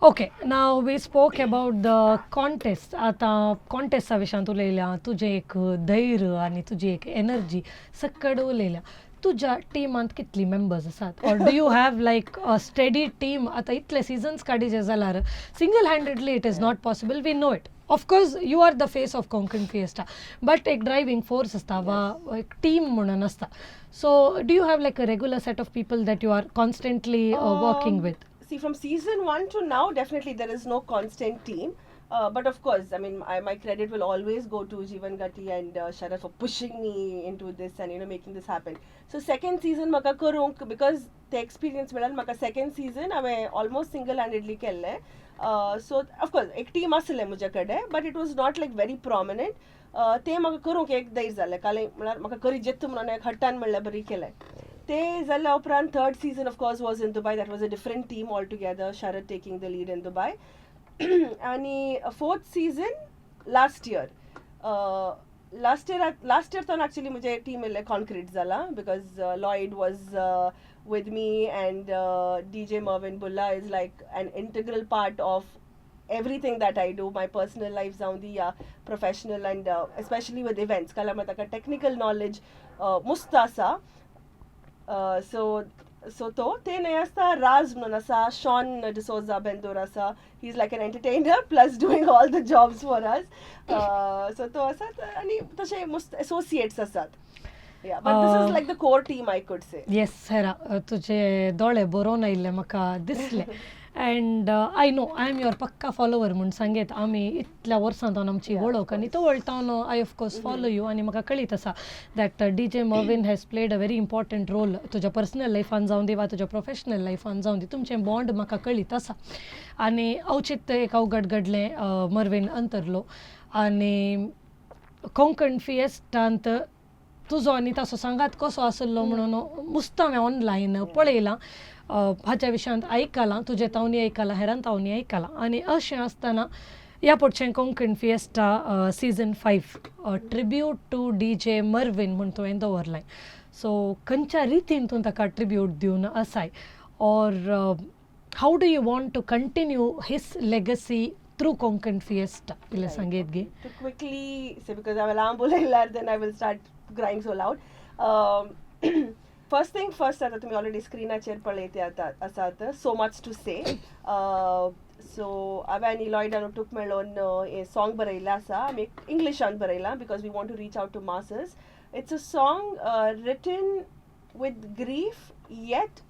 Okay, now we spoke about the contest. आतां कॉन्टेस्टा विशयांत उलयल्या, तुजें एक धैर्य आनी तुजी एक एनर्जी सक्कड उलयल्या. तुज्या टिमांत कितली मेंबर्स आसात, or do you have like a steady team? आतां इतले सिजन्स काडीचे जाल्यार single handedly it is not possible, we know it. Of course you are the face of Konkan Fiesta, but एक ड्रायव्हिंग फोर्स आसता वा एक team म्हणून आसता. So do you have like a regular set of people that you are constantly working with? See, from season one to now, definitely there is no constant team. But of course, I mean, my credit will always go to Jeevan Gatti and Sharad for pushing me into this and making this happen. So second season म्हाका करूंक, because ते experience मेळ्ळा म्हाका, second season हांवें almost single handedly केल्लें. So of course एक team आसलें म्हजे कडेन, but it was not like very prominent. ते म्हाका करूंक एक धैर्य जालें काल, म्हळ्यार म्हाका करी जेत्त म्हणून एक हट्टान म्हणल्यार बरी केलें. ते जाल्या उपरांत third season of course was in Dubai. That was a different team altogether, Sharad taking the lead in Dubai. आणि fourth season last year, last year तर एक्चुअली म्हजे टीम इल्लें कॉन्क्रीट जाला because Lloyd was with me, and DJ Mervin Bulla is like an integral part of everything that I do, my personal life जावं दी या professional, and especially with events. काल्याक ताका technical knowledge मुस्त आसा. So तो ते न्हय आसता, राज म्हणून आसा, शॉन डिसोजा बेंदोर आसा. He is like an entertainer plus doing all the jobs for us. So तो आसा आनी तशे मुस्त एसोसिएट्स आसात. Yeah, but this is like the core team, I could say. Yes Hera, तुजे दोळे बरोवन आयिल्ले म्हाका दिसले, and I know I am your पक्का फॉलोवर म्हूण सांगेत. आमी इतल्या वर्सां जावन आमची वळख आनी तो वळटावन I of course follow you आनी म्हाका कळीत आसा that DJ Mervin has played a very important role तुज्या पर्सनल लायफान जावं दी वा तुज्या प्रोफेशनल लायफान जावं दी. तुमचें बॉन्ड म्हाका कळीत आसा आनी अवचीत एक अवघड घडलें, मर्वीन अंतरलो आनी कोंकण फिएस्टांत तुजो आनी ताचो सांगात कसो आसलो म्हणून मुस्त हांवें ऑनलायन पळयलां, हाच्या विशयांत आयकलां, तुजे तावनी आयकलां, हेरान तावनी आयकलां. आनी अशें आसतना ह्या पुडचें Konkan fiesta season 5, tribute to DJ Mervin म्हूण तुवें दवरलें. सो खंयच्या रितीन तूं ताका ट्रिब्यूट दिवन आसाय, or how do you want to continue his legacy through Konkan Fiesta, इल्लें सांगयत गे. To quickly say, because I will उलयल्यार then I will start crying so loud. First thing first, आतां तुमी ऑलरेडी स्क्रिनाचेर पळयते आतां आसात, so much to say. So हांवें आनी लॉयडान उटूक मेळोन हें सॉंग बरयल्लें आसा. आमी इंग्लिशान बरयलां because we want to reach out to masses. It's a song written with grief, yet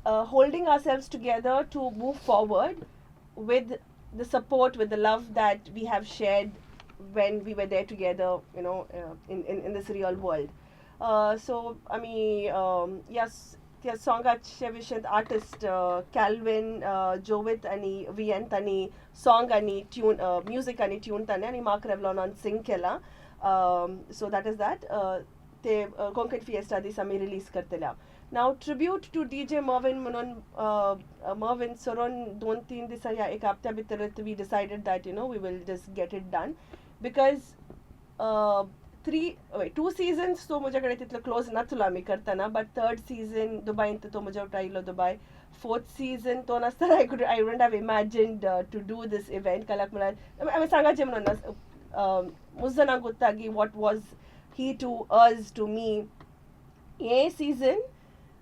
holding ourselves together to move forward with the support, with the love that we have shared when we were there together, in this real world. So, I mean, yes, त्या सॉंगाच्या विशयांत artist Calvin जोवित आनी vein तांणी song आनी tune, music आनी tune ताणें आनी mark रेवलॉनान Singh केलां. So that is that. ते कोंकण फिएस्टा दीस आमी रिलीज करतले. Now, tribute to DJ Mervin म्हणून, मर्विन सरोन 2-3 दिसां ह्या एक हप्त्या भितर we decided that we will just get it done, because three, two seasons तो म्हज्या कडेन तितलो क्लोज नासलो आमी करतना, बट थर्ड सीझन दुबायंत तो म्हज्या वांगडा आयलो दुबाय. फोर्थ सीझन तो नासतना I wouldn't have imagined to do this event. काल्याक म्हळ्यार हांवें सांगाचें म्हणून मुज जाणांक उरता की what was he to us, to me. हे सीझन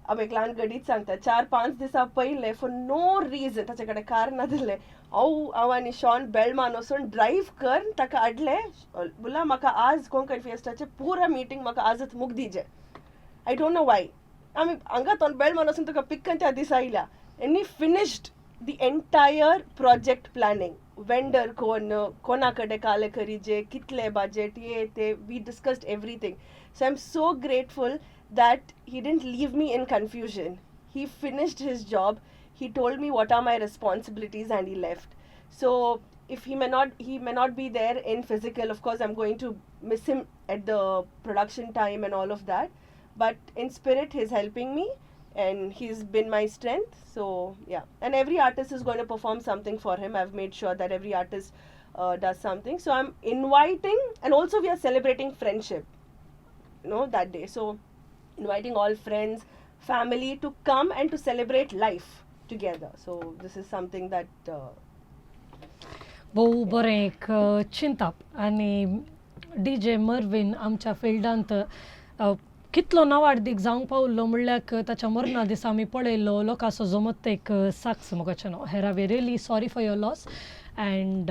हांव एक ल्हान घडीत सांगता. 4-5 दिसां पयले, फॉर नो रिजन, ताचे कडेन कार नासलें, हांव आनी शॉन बेलमान वचून ड्रायव्ह कर ताका हाडलें. बोला, म्हाका आज कोंकण फिएस्टाचें पुरा मिटींग म्हाका आजच मुख दिजे. I don't know why. आमी हांगा तो बेलमान वचून तुका पिक त्या दिसा आयल्या आनी finished the entire project planning, vendor कोण, कोणा कडेन काले करीजे, कितले बजट, हे ते, we discussed everything. So I am so grateful that he didn't leave me in confusion. He finished his job. He told me what are my responsibilities and he left. So if he may not be there in physical, of course I'm going to miss him at the production time and all of that. But in spirit, he's helping me and he's been my strength. So yeah, and every artist is going to perform something for him. I've made sure that every artist does something. So I'm inviting, and also we are celebrating friendship that day. So inviting all friends, family to come and to celebrate life together. So this is something that भोव बरें एक चिंताप. आनी D J मर्वीन आमच्या फिल्डांत कितलो नावाडदीक जावंक पावलो म्हणल्यार ताच्या मरणा दिसा आमी पळयलो लोकांचो जमत एक साक्स मोगाचें न्हू. Hera, we really sorry for your loss and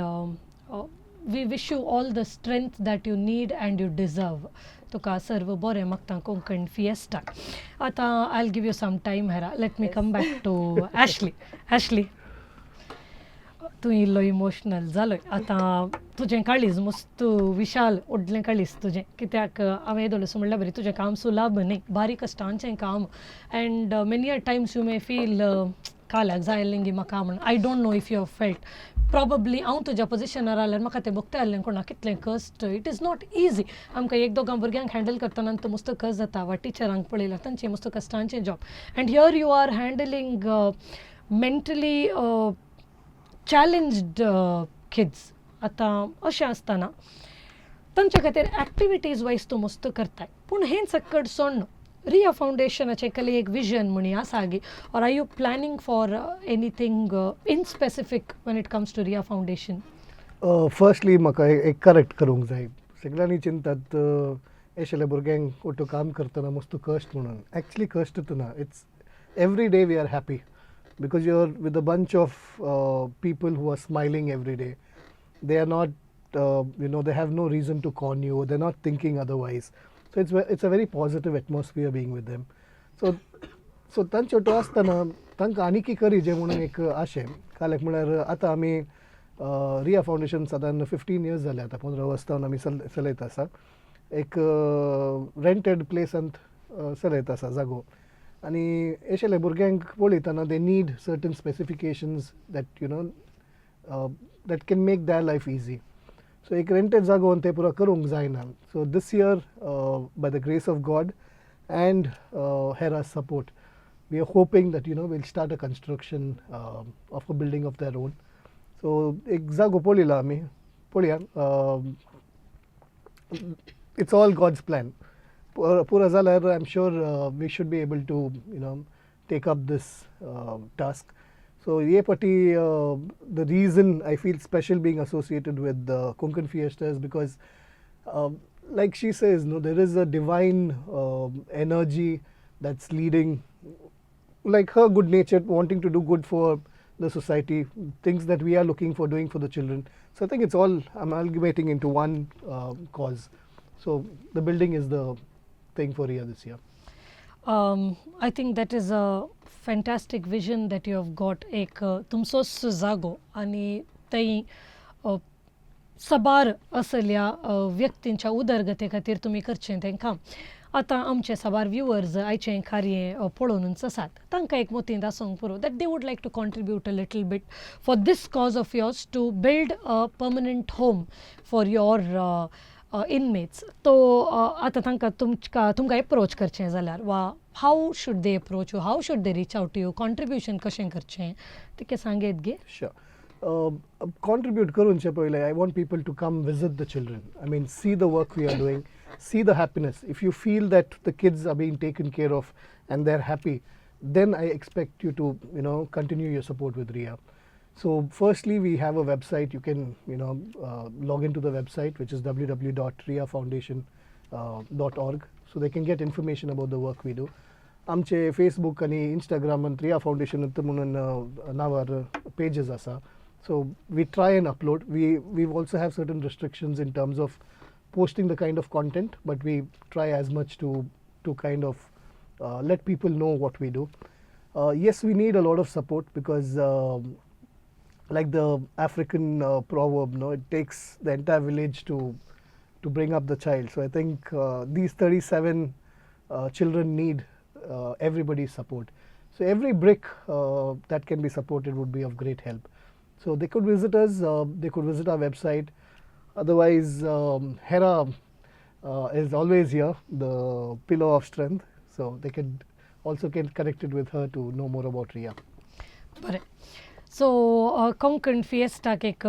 we wish you all the strength that you need and you deserve. तुका सर्व बरें मागता कोंकण फिएस्टाक. आतां I give you some time, Hera. Let me come back to Ashley. Ashley, तूं इल्लो emotional जालोय आतां. तुजें काळीज मस्त विशाल, व्हडलें काळीज तुजें, कित्याक हांवें येदोळसो म्हणल्यार बरें, तुजें काम सुलाभ न्ही, बारीक कश्टांचें काम, and many a times you may feel काल्याक जाय गी म्हाका म्हण. I don't know if you have felt. Probably हांव तुज्या पोजिशनार आल्यार म्हाका तें भोगता आसलें कोणा कितलें कश्ट. It is not easy. आमकां एक दोगां भुरग्यांक हँडल करतना तो मस्त कश्ट जाता वा टिचरांक पळयल्यार तांचें मस्त कश्टांचें job, and here you are handling mentally challenged kids. आतां अशें आसतना तांच्या खातीर एक्टिविटीज वायज तूं मस्त करताय, पूण हें सक्कड सोडून रिया फावंडेशनाचें कले एक विजन म्हणी आसा गी, or are you planning for anything in specific when it comes to Riya Foundation? Firstly म्हाका एक करेक्ट करूंक जाय. सगळ्यांनी चिंतात एशेल्या भुरग्यांक ओटो काम करतना मस्त कश्ट म्हणून. एक्चुली कश्ट ना, it's every day we are happy because you are with a bunch of people who are smiling every day. They are not, they have no reason to con you. They're not thinking otherwise. So it's a very positive atmosphere being with them. So तांचे auto आसतना तांकां आनी कितें करी जे म्हणून एक आशें. काल एक म्हळ्यार आतां आमी रिया फावंडेशन सादारण 15 इयर्स जाले, आतां 15 वर्सां आमी चलयत आसा. एक रेंटेड प्लेसांत चलयत आसा जागो आनी एशेले भुरग्यांक पळयतना they need certain specifications that can make their life easy. So एक रेंटेड जागो ते पुरो करूंक जायना. So this year, by the grace of God and Hera's support, we are hoping that we'll start a construction of a building of their own. So एक जागो पळयला आमी, पळया, it's all God's plan. पुरो जाल्यार I am sure we should be able to take up this task. So हे पटी the reason I feel special being associated with Konkan Fiesta is because, like she says, no, there is a divine energy that's leading, like her good nature, wanting to do good for the society, things that we are looking for doing for the children. So I think it's all amalgamating into one cause. So the building is the thing for Ria this year. I think that is a fantastic vision that you have got. एक तुमचोच जागो आनी थंय साबार असल्या व्यक्तींच्या उदरगती खातीर तुमी करचें तें काम. आतां आमचे साबार व्युवर्स आयचें कार्य पळोवनूच आसात. तांकां एक मोतींत आसूंक पुरो that they would like to contribute a little bit for this cause of yours to build a permanent home for your inmates. तो आतां तांकां तुमकां एप्रोच करचें जाल्यार वा how should they approach you, how should they reach out to you, contribution कशें करचें तितकें सांगयत गे? Sure. Contribute करूनचे पयलें I want people to come visit the children. I mean, see the work we are doing, see the happiness. If you feel that the kids are being taken care of and they're happy, then I expect you to continue your support with RIA. So firstly, we have a website. You can log into the website, which is www.riafoundation.org. So they can get information about the work we do. आमचे Facebook आनी इंस्टाग्रामान Riya foundation म्हणून नांवार pages आसा. So we try and upload. We also have certain restrictions in terms of posting the kind of content, but we try as much to kind of let people know what we do. Yes, we need a lot of support because, like the African proverb, no, it takes the entire village to bring up the child. So I think these 37 children need everybody's support. So every brick that can be supported would be of great help. So they could visit us, they could visit our website. Otherwise, Hera is always here, the pillar of strength. So they can also get connected with her to know more about Ria. बरें, so Konkan फिएस्टाक एक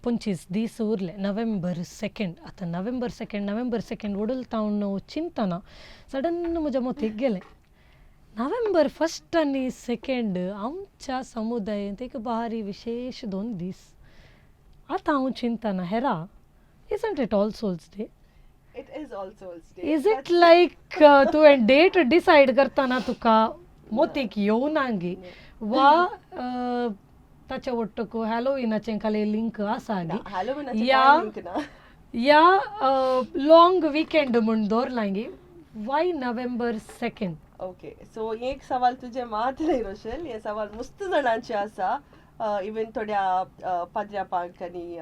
25 दीस उरले, नोव्हेंबर 2. आतां नोव्हेंबर 2, नोव्हेंबर 2 वडूल हांव चिंतना sudden म्हज्या मतीक गेलें, नोव्हेंबर 1 आनी 2 आमच्या समुदायेंत एक बारी विशेश दोन दीस. आतां हांव चिंतना, हेरा, isn't it All Souls Day? It is All Souls Day. Is it like तुवें डेट डिसायड करतना तुका मोतीक येवना गी वा ताच्या वट्टक हॅलोविनाचें खाली लिंक आसा गी? हॅलोविनाचें या कांय लिंक ना. या लॉंग विकेंड म्हूण दवरलां गी? वाय नोव्हेंबर 2? ओके, सो हे एक सवाल तुजें मात न्ही रोशल, हे सवाल मस्त जाणांचे आसा. इवन थोड्या पाद्र्यापांक आनी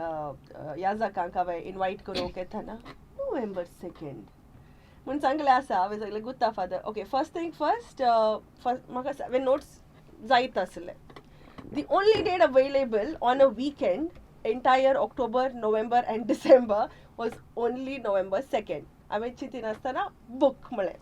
याजकांक हांवें इनवायट करूंक येतना नोव्हेंबर 2 म्हूण सांगलें आसा. हांवें सांगलें, Gutta father. Okay, first thing first, first म्हाका हांवें नोट्स जायत आसले. The only date available on a weekend, entire October, November and December, was only November 2nd. हांवें चिंतिनासतना बूक म्हळें.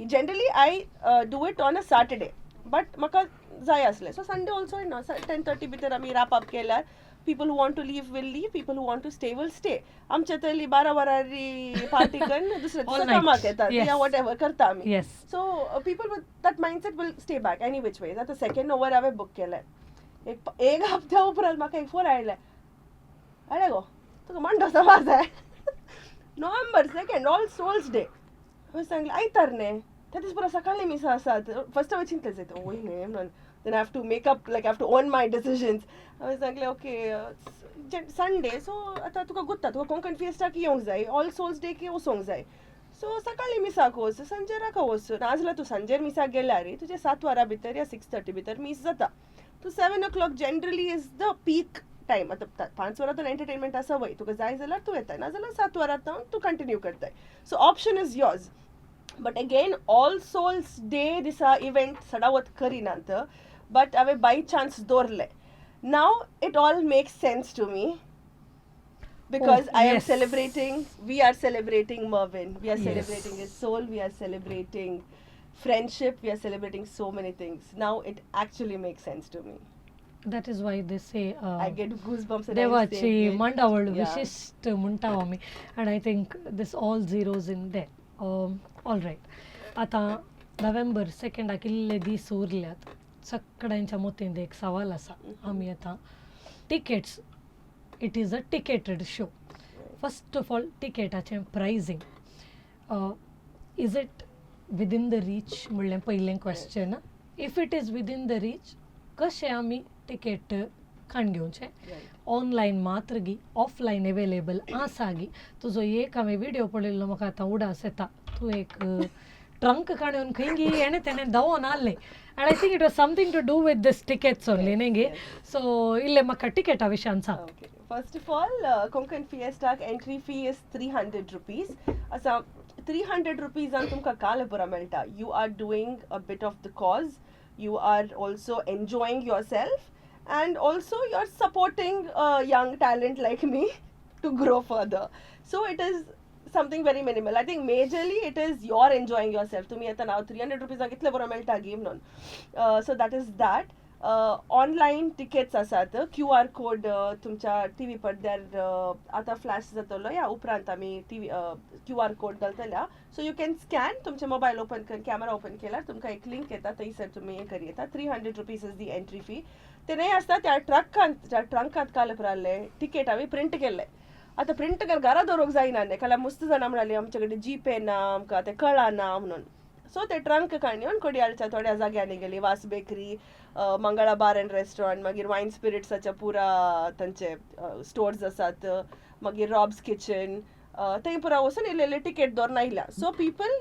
Generally I do it on a Saturday. But म्हाका जाय आसलें. So Sunday also ना, 10:30 भितर आमी रॅप अप केल्यार people who want to leave will leave, people who want to stay will stay. आमच्या तरी 12 वरांनी पार्टी करून दुसऱ्या All दिसा night. कामाक येतात या what ever करता आमी. So people with that mindset will stay back any which ways. आतां सेकंड ओवर हांवें बूक केलें. एक एक हप्त्या उपरांत म्हाका एक फोन आयले, "अरे गो, तुका मांडो सभा जाय November 2, All Souls Day." हांवें सांगलें, "आयतार न्ही, त्या दीस पुरो सकाळी मिसां आसात." फर्स्ट हांवें चिंतलें, जायत वय न्ही म्हणून. Then I have to make up, like, I have to own my decisions. हांवें सांगलें, "ओके, संडे, सो आतां तुका गुत्ता, तुका कोंकण फिएस्टाक येवंक जाय, ऑल सोल्स डे की वचोंक जाय, सो सकाळी मिसाक वच, सांजेर वच. नाजाल्यार तूं सांजेर मिसाक गेल्यार तुजें 7 वरां भितर या 6:30 भितर मीस जाता. तूं 7 o'clock generally is the peak time. आतां 5 वरां तर एंटरटेनमेंट आसा वय, तुका जाय जाल्यार तूं येताय, नाजाल्यार 7 वरां तावन तूं कंटिन्यू करताय. So option is yours." But again, All Souls Day दिसा इव्हेंट सडावत करिनात, बट हांवें बाय चान्स दवरले. Now it all makes sense to me because I am celebrating, we are celebrating Mervin. We are celebrating his soul, we are celebrating friendship, we are celebrating so many things. Now it actually makes sense to me. That is why they say I get goosebumps and I'm देवाची saying it. मांडावळ विशिश्ट म्हणटा आमी, and I think this all zeroes in there. All right, आतां नोव्हेंबर 2डाक इल्ले दीस उरल्यात. सगळ्यांच्या मतींत एक सवाल आसा. आमी आतां tickets, it is a ticketed show. First of all, टिकेटाचें pricing, is it within the reach म्हणलें पयलें question. If it is within the reach, कशें आमी टिकेट काण घेवचें? ऑनलायन मात्र गी, ऑफलायन अवेलेबल आसा गी? तुजो एक हांवें विडियो पळयल्लो, म्हाका आतां उडास येता, तूं एक ट्रंक काडून खंय गी हेणें तेणें धांवोन आहलें, and I think it was something to do with this tickets only न्ही गे? सो इल्लें म्हाका टिकेटा विशयान सांग. Okay. First of all, Konkan Fiesta entry fee is 300 rupees. असा 300 rupees आन तुमकां काल पुरा मेळटा. You are doing a bit of the cause. You are also enjoying yourself and also you're supporting a young talent like me to grow further. So it is something very minimal. I think majorly it is you're enjoying yourself. तुम्ही आता नाव 300 रुपीजाक इतले बरो मेळटा गी म्हणून. So that is that. Online tickets आसात. Q R code तुमच्या T V पडद्यार आतां फ्लॅश जातलो या उपरांत आमी T V Q R code घालतल्या. So you can scan, तुमचे मोबायल ओपन कर, कॅमेरा ओपन केल्यार तुमकां एक लिंक येता, थंयसर तुमी हें करी येता. ₹300 is the entry fee. ते न्हय आसता त्या ट्रकांत, त्या ट्रंकांत काल पुराले टिकेट हांवें प्रिंट केल्ले. आतां प्रिंट कर घरा दवरूंक जायना न्ही, काल्यार मस्त जाणां म्हणाली, आमचे कडेन जी पे ना, आमकां तें कळना म्हणून. सो ते ट्रंक काडून कोडियाळच्या थोड्या जाग्यांनी गेली, वास bakery, Mangala bar and restaurant, मागीर वायन स्पिरिट्साच्या पुरा तांचे स्टोर्स आसात, मागीर रॉब्स किचन, थंय पुरा वचून इल्ले इल्ले टिकेट दवरून आयल्या. So people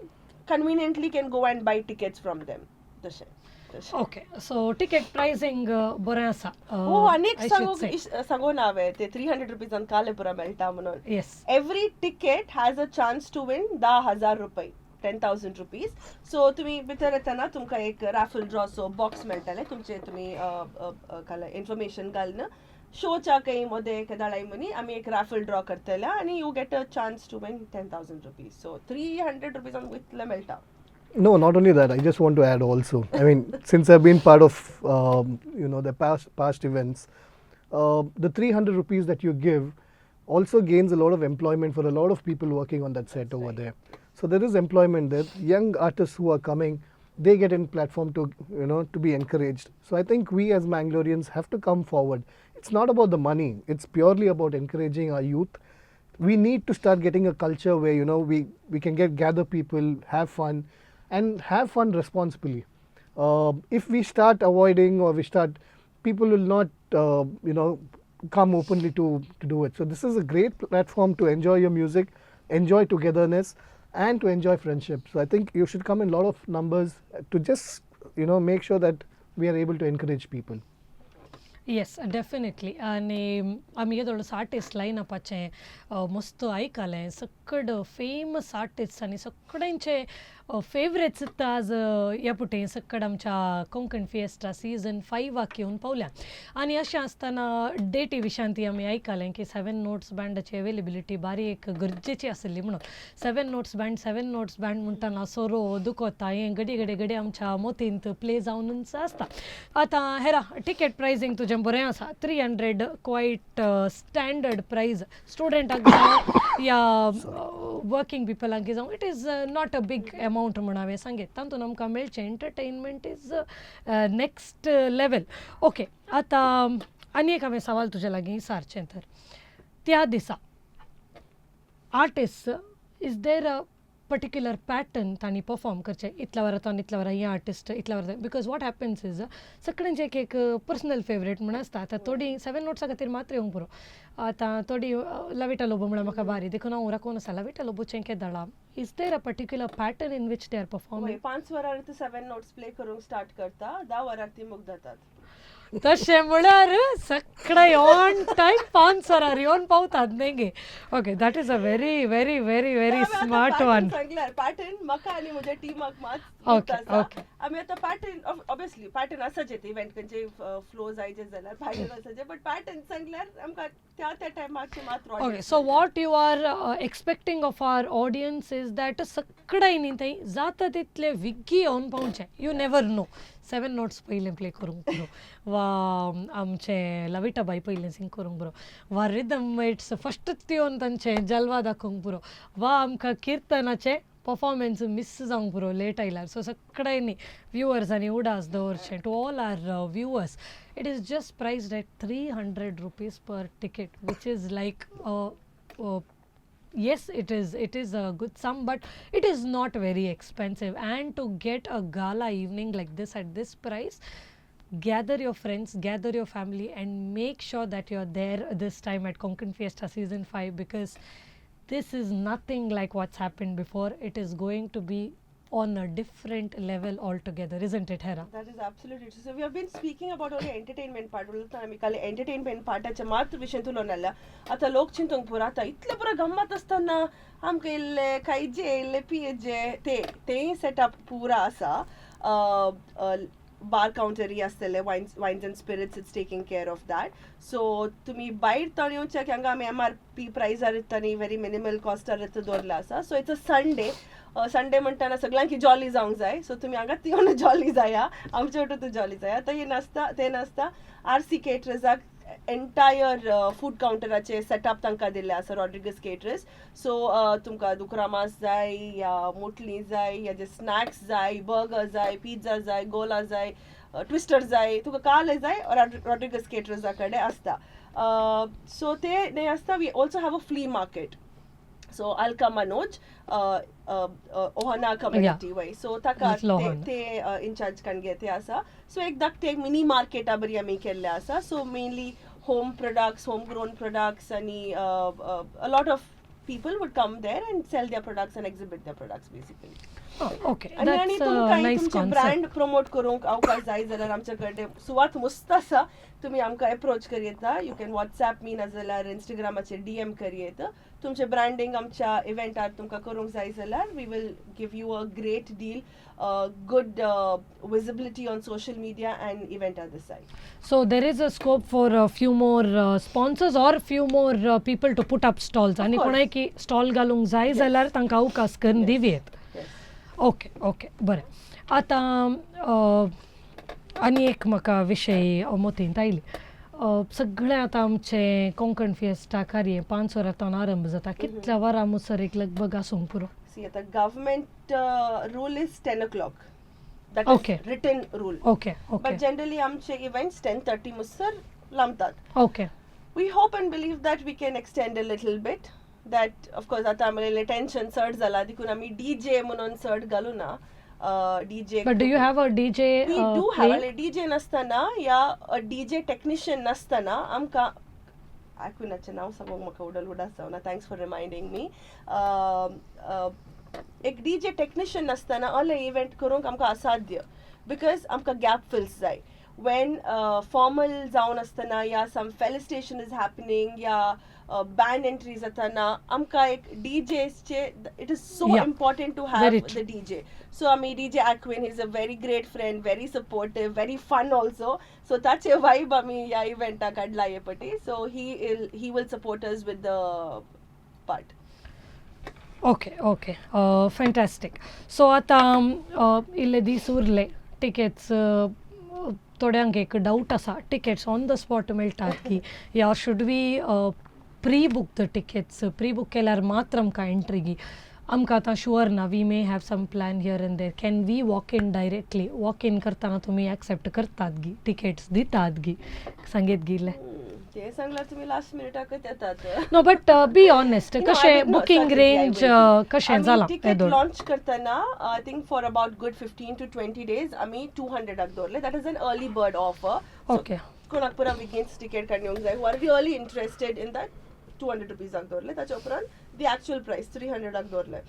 conveniently can go and buy tickets from them. तशें तशें. ओके, सो टिकेट प्रायसिंग बरें आसा. हो, आनी एक सांगू सांगू ना हांवें, ते 300 रुपीजान काले पुरा मेळटा म्हणून. Every ticket has a chance to win 10,000 रुपये, ₹10,000. सो तुमी भितर येतना तुमकां एक राफल ड्रॉसो बॉक्स मेळटलें. तुमचे तुमी इन्फॉर्मेशन घालून शोच्या काही मध्ये केदाळाय मनी आमी एक राफल ड्रॉ करतले आनी you get a chance to win ₹10,000. So 300 रुपीजान इतलें मेळटा. No, not only that. I just want to add also. I mean, since I've been part of the past events, the 300 rupees that you give also gains a lot of employment for a lot of people working on that set over there. So there is employment there. Young artists who are coming, they get in platform to you know to be encouraged. So I think we as Mangaloreans have to come forward. It's not about the money. It's purely about encouraging our youth. We need to start getting a culture where we can get gather people, have fun, and have fun responsibly. If we start avoiding or we start, people will not come openly to do it. So this is a great platform to enjoy your music, enjoy togetherness, and to enjoy friendship. So I think you should come in a lot of numbers to just make sure that we are able to encourage people. Yes, definitely. आनी आमी येदोळच artist लायनअपाचें मस्त आयकलें. सकड famous artist आनी सगळ्यांचे favourites आज ह्या पुटें सक्कड आमच्या कोंकण फिएस्टा सीझन फायवाक येवन पावल्या. आनी अशें आसतना डेटी विशयांत आमी आयकलें की सेवन नोट्स बँडाची अवेलेबिलिटी बारी एक गरजेची आशिल्ली म्हणून. Seven notes band, seven notes band म्हणटना सोरो दुखोता हें घडी घडी घडी आमच्या मोतींत प्ले जावनूच आसता. आतां हेरा, टिकेट प्रायसींग तुजें बरें आसा, 300, क्वायट स्टँडर्ड प्रायज. स्टुडंटाक जावं या वर्किंग पिपलांक जावं, it is not a big amount म्हूण हांवें सांगेत. तातूंत आमकां मेळचें entertainment is next level. Okay, आतां आनी एक हांवें सवाल तुज्या लागीं सारचें तर, त्या दिसा artist, is there a particular pattern तांणी परफॉर्म करचें, इतल्या वरां इतल्या वरां हे आर्टिस्ट, इतल्या वरां? Because what happens is, सगळ्यांचे एक एक पर्सनल फेवरेट म्हूण आसता. आतां थोडीं सेवन नोट्सा खातीर मात्र येवंक पुरो, आतां थोडीं लविटा लोबो म्हणल्यार म्हाका बारी, देखून हांव राकोवन आसा Lavita लोबोचें केदळा. Is there a particular pattern in which they are performing? 5 वरां ते सेवन नोट्स प्ले करूंक स्टार्ट करता, 10 वरां ती मुगदातात. तशें म्हळ्यार सगळे ऑन टायम 5 वरार येवन पावतात न्ही गे? Okay, that is a very very very very smart one. सांगल्यार पॅटर्न म्हाका आनी म्हज्या टिमाक मात आमी आतां पॅटर्न, ऑब्वियसली पॅटर्न आसाचे, ते इव्हेंट खंयचे फ्लो जायचे जाल्यार पॅटर्न आसाचे, बट पॅटर्न सांगल्यार आमकां त्या त्या टायमाचे मात. Okay, so what you are expecting of our audience is that सगळ्यांनी थंय जाता तितले विग्गी येवन पावचें. You never know, seven notes पयलें प्ले करूंक पुरो वा आमचें लविटाबाई पयलें सिंग करूंक पुरो वा रिदम it's फस्टच येवन तांचें जलवा दाखोवंक पुरो वा आमकां किर्तनाचें परफॉर्मन्स मिस जावंक पुरो लेट आयल्यार. सो सगळ्यांनी व्युवर्सांनी उडास दवरचें. To all our viewers, it is just priced at ₹300 per ticket, which is like, yes, it is a good sum, but it is not very expensive. And to get a gala evening like this at this price, gather your friends, gather your family and make sure that you're there this time at Konkan Fiesta season 5, because this is nothing like what's happened before. It is going to be on a different level altogether, isn't it, Hera? That is absolutely true. So we have been speaking about only entertainment part. उलयता आमी खाली entertainment पार्टाचे मात्र विशय उलोवन. आतां लोक चिंतूंक पुरो, आतां इतले पुरो गम्मत आसतना आमकां इल्ले खायचे, इल्ले पियेचे, ते तेंय सेटअप पुरा आसा. बार कावंटरी आसतले, wines and spirits, it's taking care of that. So तुमी भायर तण येवचे की हांगा आमी एमआरपी प्रायजार आनी व्हेरी मिनिमल कॉस्टार दवरले आसा. So it's a Sunday. Sunday म्हणटाना सगळ्यांकी जॉली जावंक जाय, सो तुमी हांगा येवन जॉली जाया, आमचे वटेन जॉली जाया. आतां हे नासता, ते नासता, आरसी केटरर्साक एंटायर फूड कावंटराचे सेटअप तांकां दिल्ले आसा, रॉड्रिगस केटरर्स. सो तुमकां दुकरा मास जाय या मुटली जाय या जे स्नॅक्स जाय, बर्गर जाय, पिझ्झा जाय, गोला जाय, ट्विस्टर जाय, तुका काले जाय, रॉड्रिगस केटरर्सा कडेन आसता. सो ते न्हय आसता, we also have a flea market. So Alka Manoj, Ohana community वय, सो ताका Little Ohana. ते इनचार्ज कणगे ते आसा. सो एक धाकटे एक मिनी मार्केटा बरी आमी केल्ले आसा. So mainly home products, home grown products आनी a lot of people would come there and sell their products and exhibit their products basically. Okay. आनी आनी तुमकां तुमचे ब्रँड प्रमोट करूंक अवकाश जाय जाल्यार आमचे कडेन सुवात मस्त आसा. तुमी आमकां एप्रोच करयेता, you can WhatsApp मी नाजाल्यार इंस्टाग्रामाचेर डीएम करयेत. तुमचें ब्रँडींग आमच्या इव्हेंटार तुमकां करूंक जाय जाल्यार we will give you a great deal, good visibility on social media and event at the side. So there is a scope for a few more sponsors or few more people to put up stalls. आनी course. कोणाय की stall घालूंक जाय जाल्यार तांकां अवकाश करून दिवयेत. Okay okay, बरें. आतां आनी एक म्हाका विशय मतींत आयली. सगळें आतां आमचें कोंकण फिएस्टा कार्य 5 वरां आरंभ जाता, कितल्या वरां मुसर एक लगभग आसूंक पुरो? See, the government rule is 10 o'clock. That is written rule. Okay But generally, आमचे events 10:30 मुसर लांबतात. We hope and believe that we can extend a little bit. That of course आता आमकां टेन्शन चड जाला, देखून आमी डीजे म्हणून चड घालू ना DJ. But do you have a DJ? We do have. DJ नासतना या डीजे टेक्निशियन नासतना आमकां आयकुनाचें नांव सांगूंक म्हाका उडल उडास जावना. Thanks for reminding me. एक डीजे टेक्निशियन नासतना असले इव्हेंट करूंक आमकां असाध्य, because आमकां गॅप फिल्स जाय. When formal जावन आसतना या सम फेलिसिटेशन is happening या बँड एंट्री जाताना आमकां एक डीजेचे, it is so important to have Very the DJ. So आमी DJ Aquin is a very great friend, very supportive, very fun also. So ताचे वायब आमी ह्या इव्हेंटाक हाडला हे पटी. So he will support us with the part. Okay, fantastic. So आतां इल्ले दीस उरले. टिकेट्स, थोड्यांक एक डावट आसा, टिकेट्स ऑन the spot मेळटात की या should we pre book the tickets? Pre book केल्यार मात्र आमकां एंट्री गी? आमकां आतां शुअर ना, we may have some plan here and there. Can we walk in directly? Walk in करतना तुमी एक्सेप्ट करतात गी, टिकेट्स दितात गी, सांगेत गिले? ते सांगल्यार तुमी लास्ट मिनिटाकच येतात. नो, बट बी ऑनेस्ट, कशें बुकींग रेंज कशें जालां? टिकेट लॉन्च करतना I think for about good 15 to 20 days आमी 200-आक दवरले. That is an early bird offer. कोणाक पुरा विगेन्स टिकेट काडून येवंक जाय, who are really interested in that, 200 रुपीजाक दवरले. ताच्या उपरांत दी एक्चुअल प्रायस 300-आक दवरले.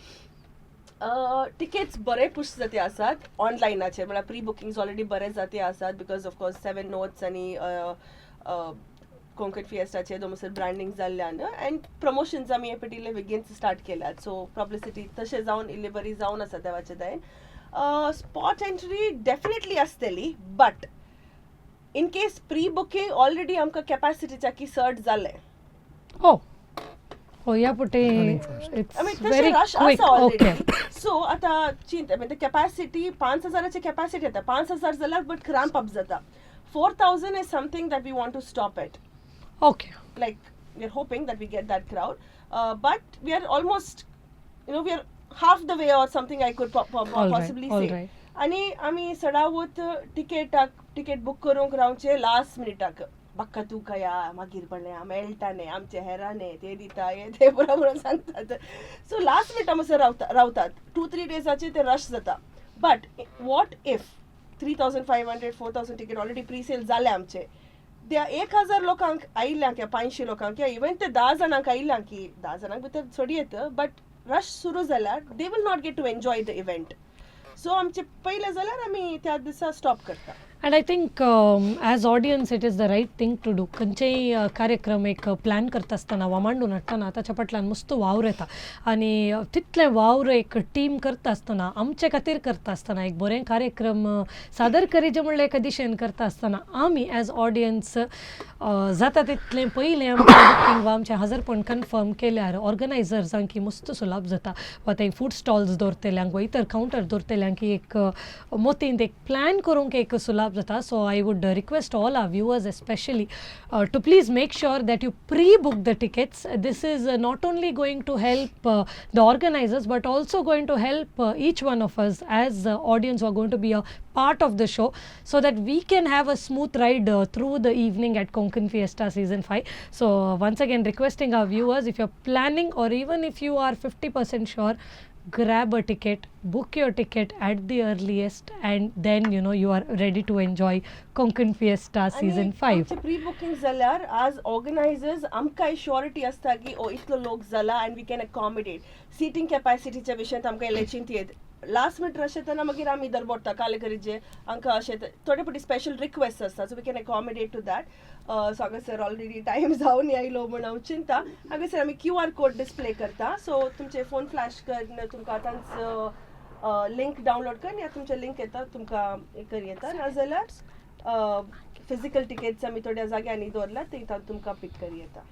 टिकेट्स बरे पुश जाते आसात ऑनलायनाचेर, म्हळ्यार प्री बुकिंग्स ऑलरेडी बरे जाते आसात, because of course seven notes आनी कोंकण फिएस्टाचे दोमसर ब्रँडींग जाल्ल्यान अँड प्रमोशन्स आमी हे पटी इल्ले बेगीन स्टार्ट केल्यात. सो पब्लिसिटी तशें जावन इल्ली बरी जावन आसा देवाच्या दयेन. स्पॉट एंट्री डेफिनेटली आसतली, but in case pre booking already आमकां कॅपॅसिटीच्या की चड जालें. हो हो, ह्या पुटे I it's mean, तशें व्हेरी रश क्विक. आसा ऑलरेडी. सो आतां चिंत, I mean, capacity 5,000-ची कॅपॅसिटी येता. 5,000 जाल्यार बट क्रॅम्प अप जाता. 4,000 is something that we want to stop at. Like, we are hoping that we get that crowd, but we are almost, we are half the way or something, I could possibly all say. आणि आमी सडावत टिकेटाक ticket book करूंक रावचे last मिनिटाक. बाक्का तुका या मागीर पडलें मेळटा न्ही, आमचे हेरा न्ही, ते दिता हे ते पुरा म्हणून सांगतात. सो लास्ट मिनिटा म्हणसर रावता रावतात, 2-3 डेजाचे ते रश जाता. But what if 3,500, 4,000 ticket already pre sale जाले आमचे, त्या 1,000 लोकांक आयिल्ल्या किंवा 500 लोकांक किंवा इवन ते 10 जाणांक आयिल्ल्या की 10 जाणांक भितर चड येत, बट रश सुरू जाल्यार they will not get to enjoy the event. So आमचे पयले जाल्यार आमी त्या दिसा स्टॉप करता. And I think as audience it is the right thing to do. खंयचेय कार्यक्रम एक प्लॅन करता आसतना वा मांडून हाडटना ताच्या फाटल्यान मस्त वावर येता आनी तितलें वावर एक टीम करता आसतना, आमचे खातीर करता आसतना, एक बरें कार्यक्रम सादर करीजे म्हणल्यार एका दिशेन करता आसतना आमी एज ऑडियन्स जाता तितलें पयलें आमचें बुकींग वा आमचें हजरपण कन्फर्म केल्यार ऑर्गनायझर्सांक मस्त सुलाभ जाता वा ते फूड स्टॉल्स दवरतल्यांक वा इतर कावंटर दवरतल्यांक एक मोतींत एक प्लॅन करूंक एक सुलाभ जाता. So I would request all our viewers especially to please make sure that you pre book the tickets. This is not only going to help the organizers but also going to help each one of us as audience who are going to be a part of the show, so that we can have a smooth ride through the evening at Konkan Fiesta season 5. So once again requesting our viewers, if you're planning or even if you are 50% sure, grab a ticket, book your ticket at the earliest, and then you are ready to enjoy Konkan Fiesta season 5. Pre booking जाल्यार आज organisers आमकां surety आसता की ओ इतलो लोक जाला and we can accommodate. Seating कॅपॅसिटीच्या विशयांत आमकां इल्लें चिंत येत. लास्ट मिनट रश येतना मागीर आमी दरबोडटा काले करीचे आमकां अशें थोडे फावटी स्पेशल रिक्वेस्ट आसता, so we can accommodate to that. So हांगासर ऑलरेडी टायम जावन आयलो म्हूण हांव चिंता. हांगासर आमी क्यू आर कोड डिस्प्ले करता, सो तुमचे फोन फ्लॅश करून तुमकां आतांच लिंक डावनलोड कर या तुमचे लिंक येता, तुमकां कर येता. नाजाल्यार फिजिकल टिकेट्स आमी थोड्या जाग्यांनी दवरल्यात, थंय तुमकां पीक कर येता.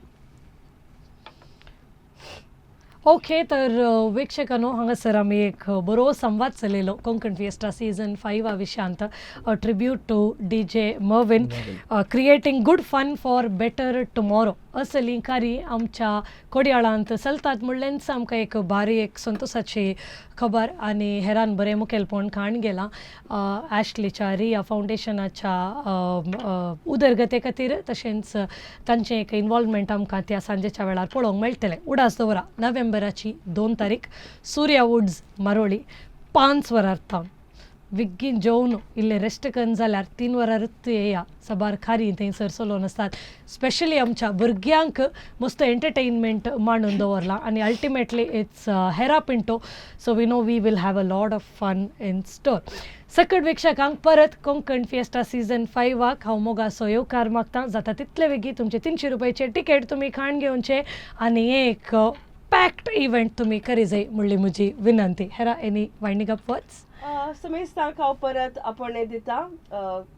ओके, तर वीक्षकांनो, हांगासर आमी एक बरो संवाद चलयलो कोंकण फिएस्टा सीझन 5-आ विशयांत, tribute to DJ Mervin, creating good fun for better tomorrow. असली कार्य आमच्या कोडयाळांत चलतात म्हणलेंच आमकां एक बारी एक संतोसाची खबर आनी हेरान बरें मुखेलपण खाण गेलां ॲशलीच्या रिया फावंडेशनाच्या उदरगते खातीर. तशेंच तांचें एक इनवॉल्वमेंट आमकां त्या सांजेच्या वेळार पळोवंक मेळटलें. उडास दवरा, नोव्हेंबराची 2 तारीख, सुर्या वुड्स, मारोळी, 5 वरां थावन. बेगीन जेवन इल्लें रेस्ट करून जाल्यार 3 वरांरूच येया. साबार खारी थंयसर चलोवन आसतात. स्पेशली आमच्या भुरग्यांक मस्त एंटरटेनमेंट मांडून दवरलां आनी ultimately it's Hera Pinto, so we know we will have a lot of fun in store. सकट वीक्षकांक परत कोंकण फिएस्टा सीझन 5वाक हांव मोगाचो येवकार मागता. जाता तितले बेगीन तुमचे 300 रुपयाचे टिकेट तुमी खाण घेवचे आनी एक पॅक्ड इव्हेंट तुमी करी जाय म्हणली म्हजी विनंती. हेरा, एनी वायंडींग अप वर्ड्स? समेस्तांक हांव परत आपोवणें दिता.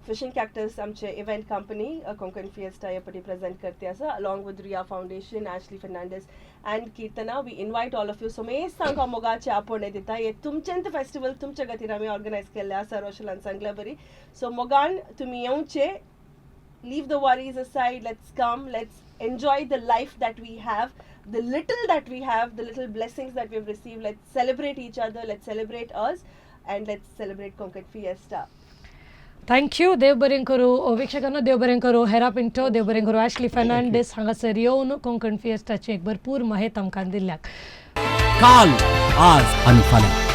फिशिंग कॅक्टस आमचे इव्हेंट कंपनी कोंकण फिएस्टा हे पटी प्रेझेंट करते आसा, along with Riya Foundation, Ashley Fernandes and Keerthana. We invite all of you. समेस्तांक हांव मोगाचें आपोवणें दिता. हे तुमचेंच फेस्टिवल तुमच्या खातीर आमी ऑर्गनायज केल्लें आसा, रोशलान सांगल्या बरी. सो मोगान तुमी येवचे. Leave the worries aside. Let's come, let's enjoy the life that we have, the little that we have, the little blessings that we've received. Let's celebrate each other, let's celebrate us, and let's celebrate Konkan Fiesta. Thank you. देव बरें करूं वीक्षकांनो, देव बरें करूं हेरा पिंटो, देव बरें करूं ॲशली फर्नांडीस, हांगासर येवन कोंकण फिएस्टाची एक भरपूर माहिती आमकां दिल्ल्याक. काल, आज आणि फाल्यां.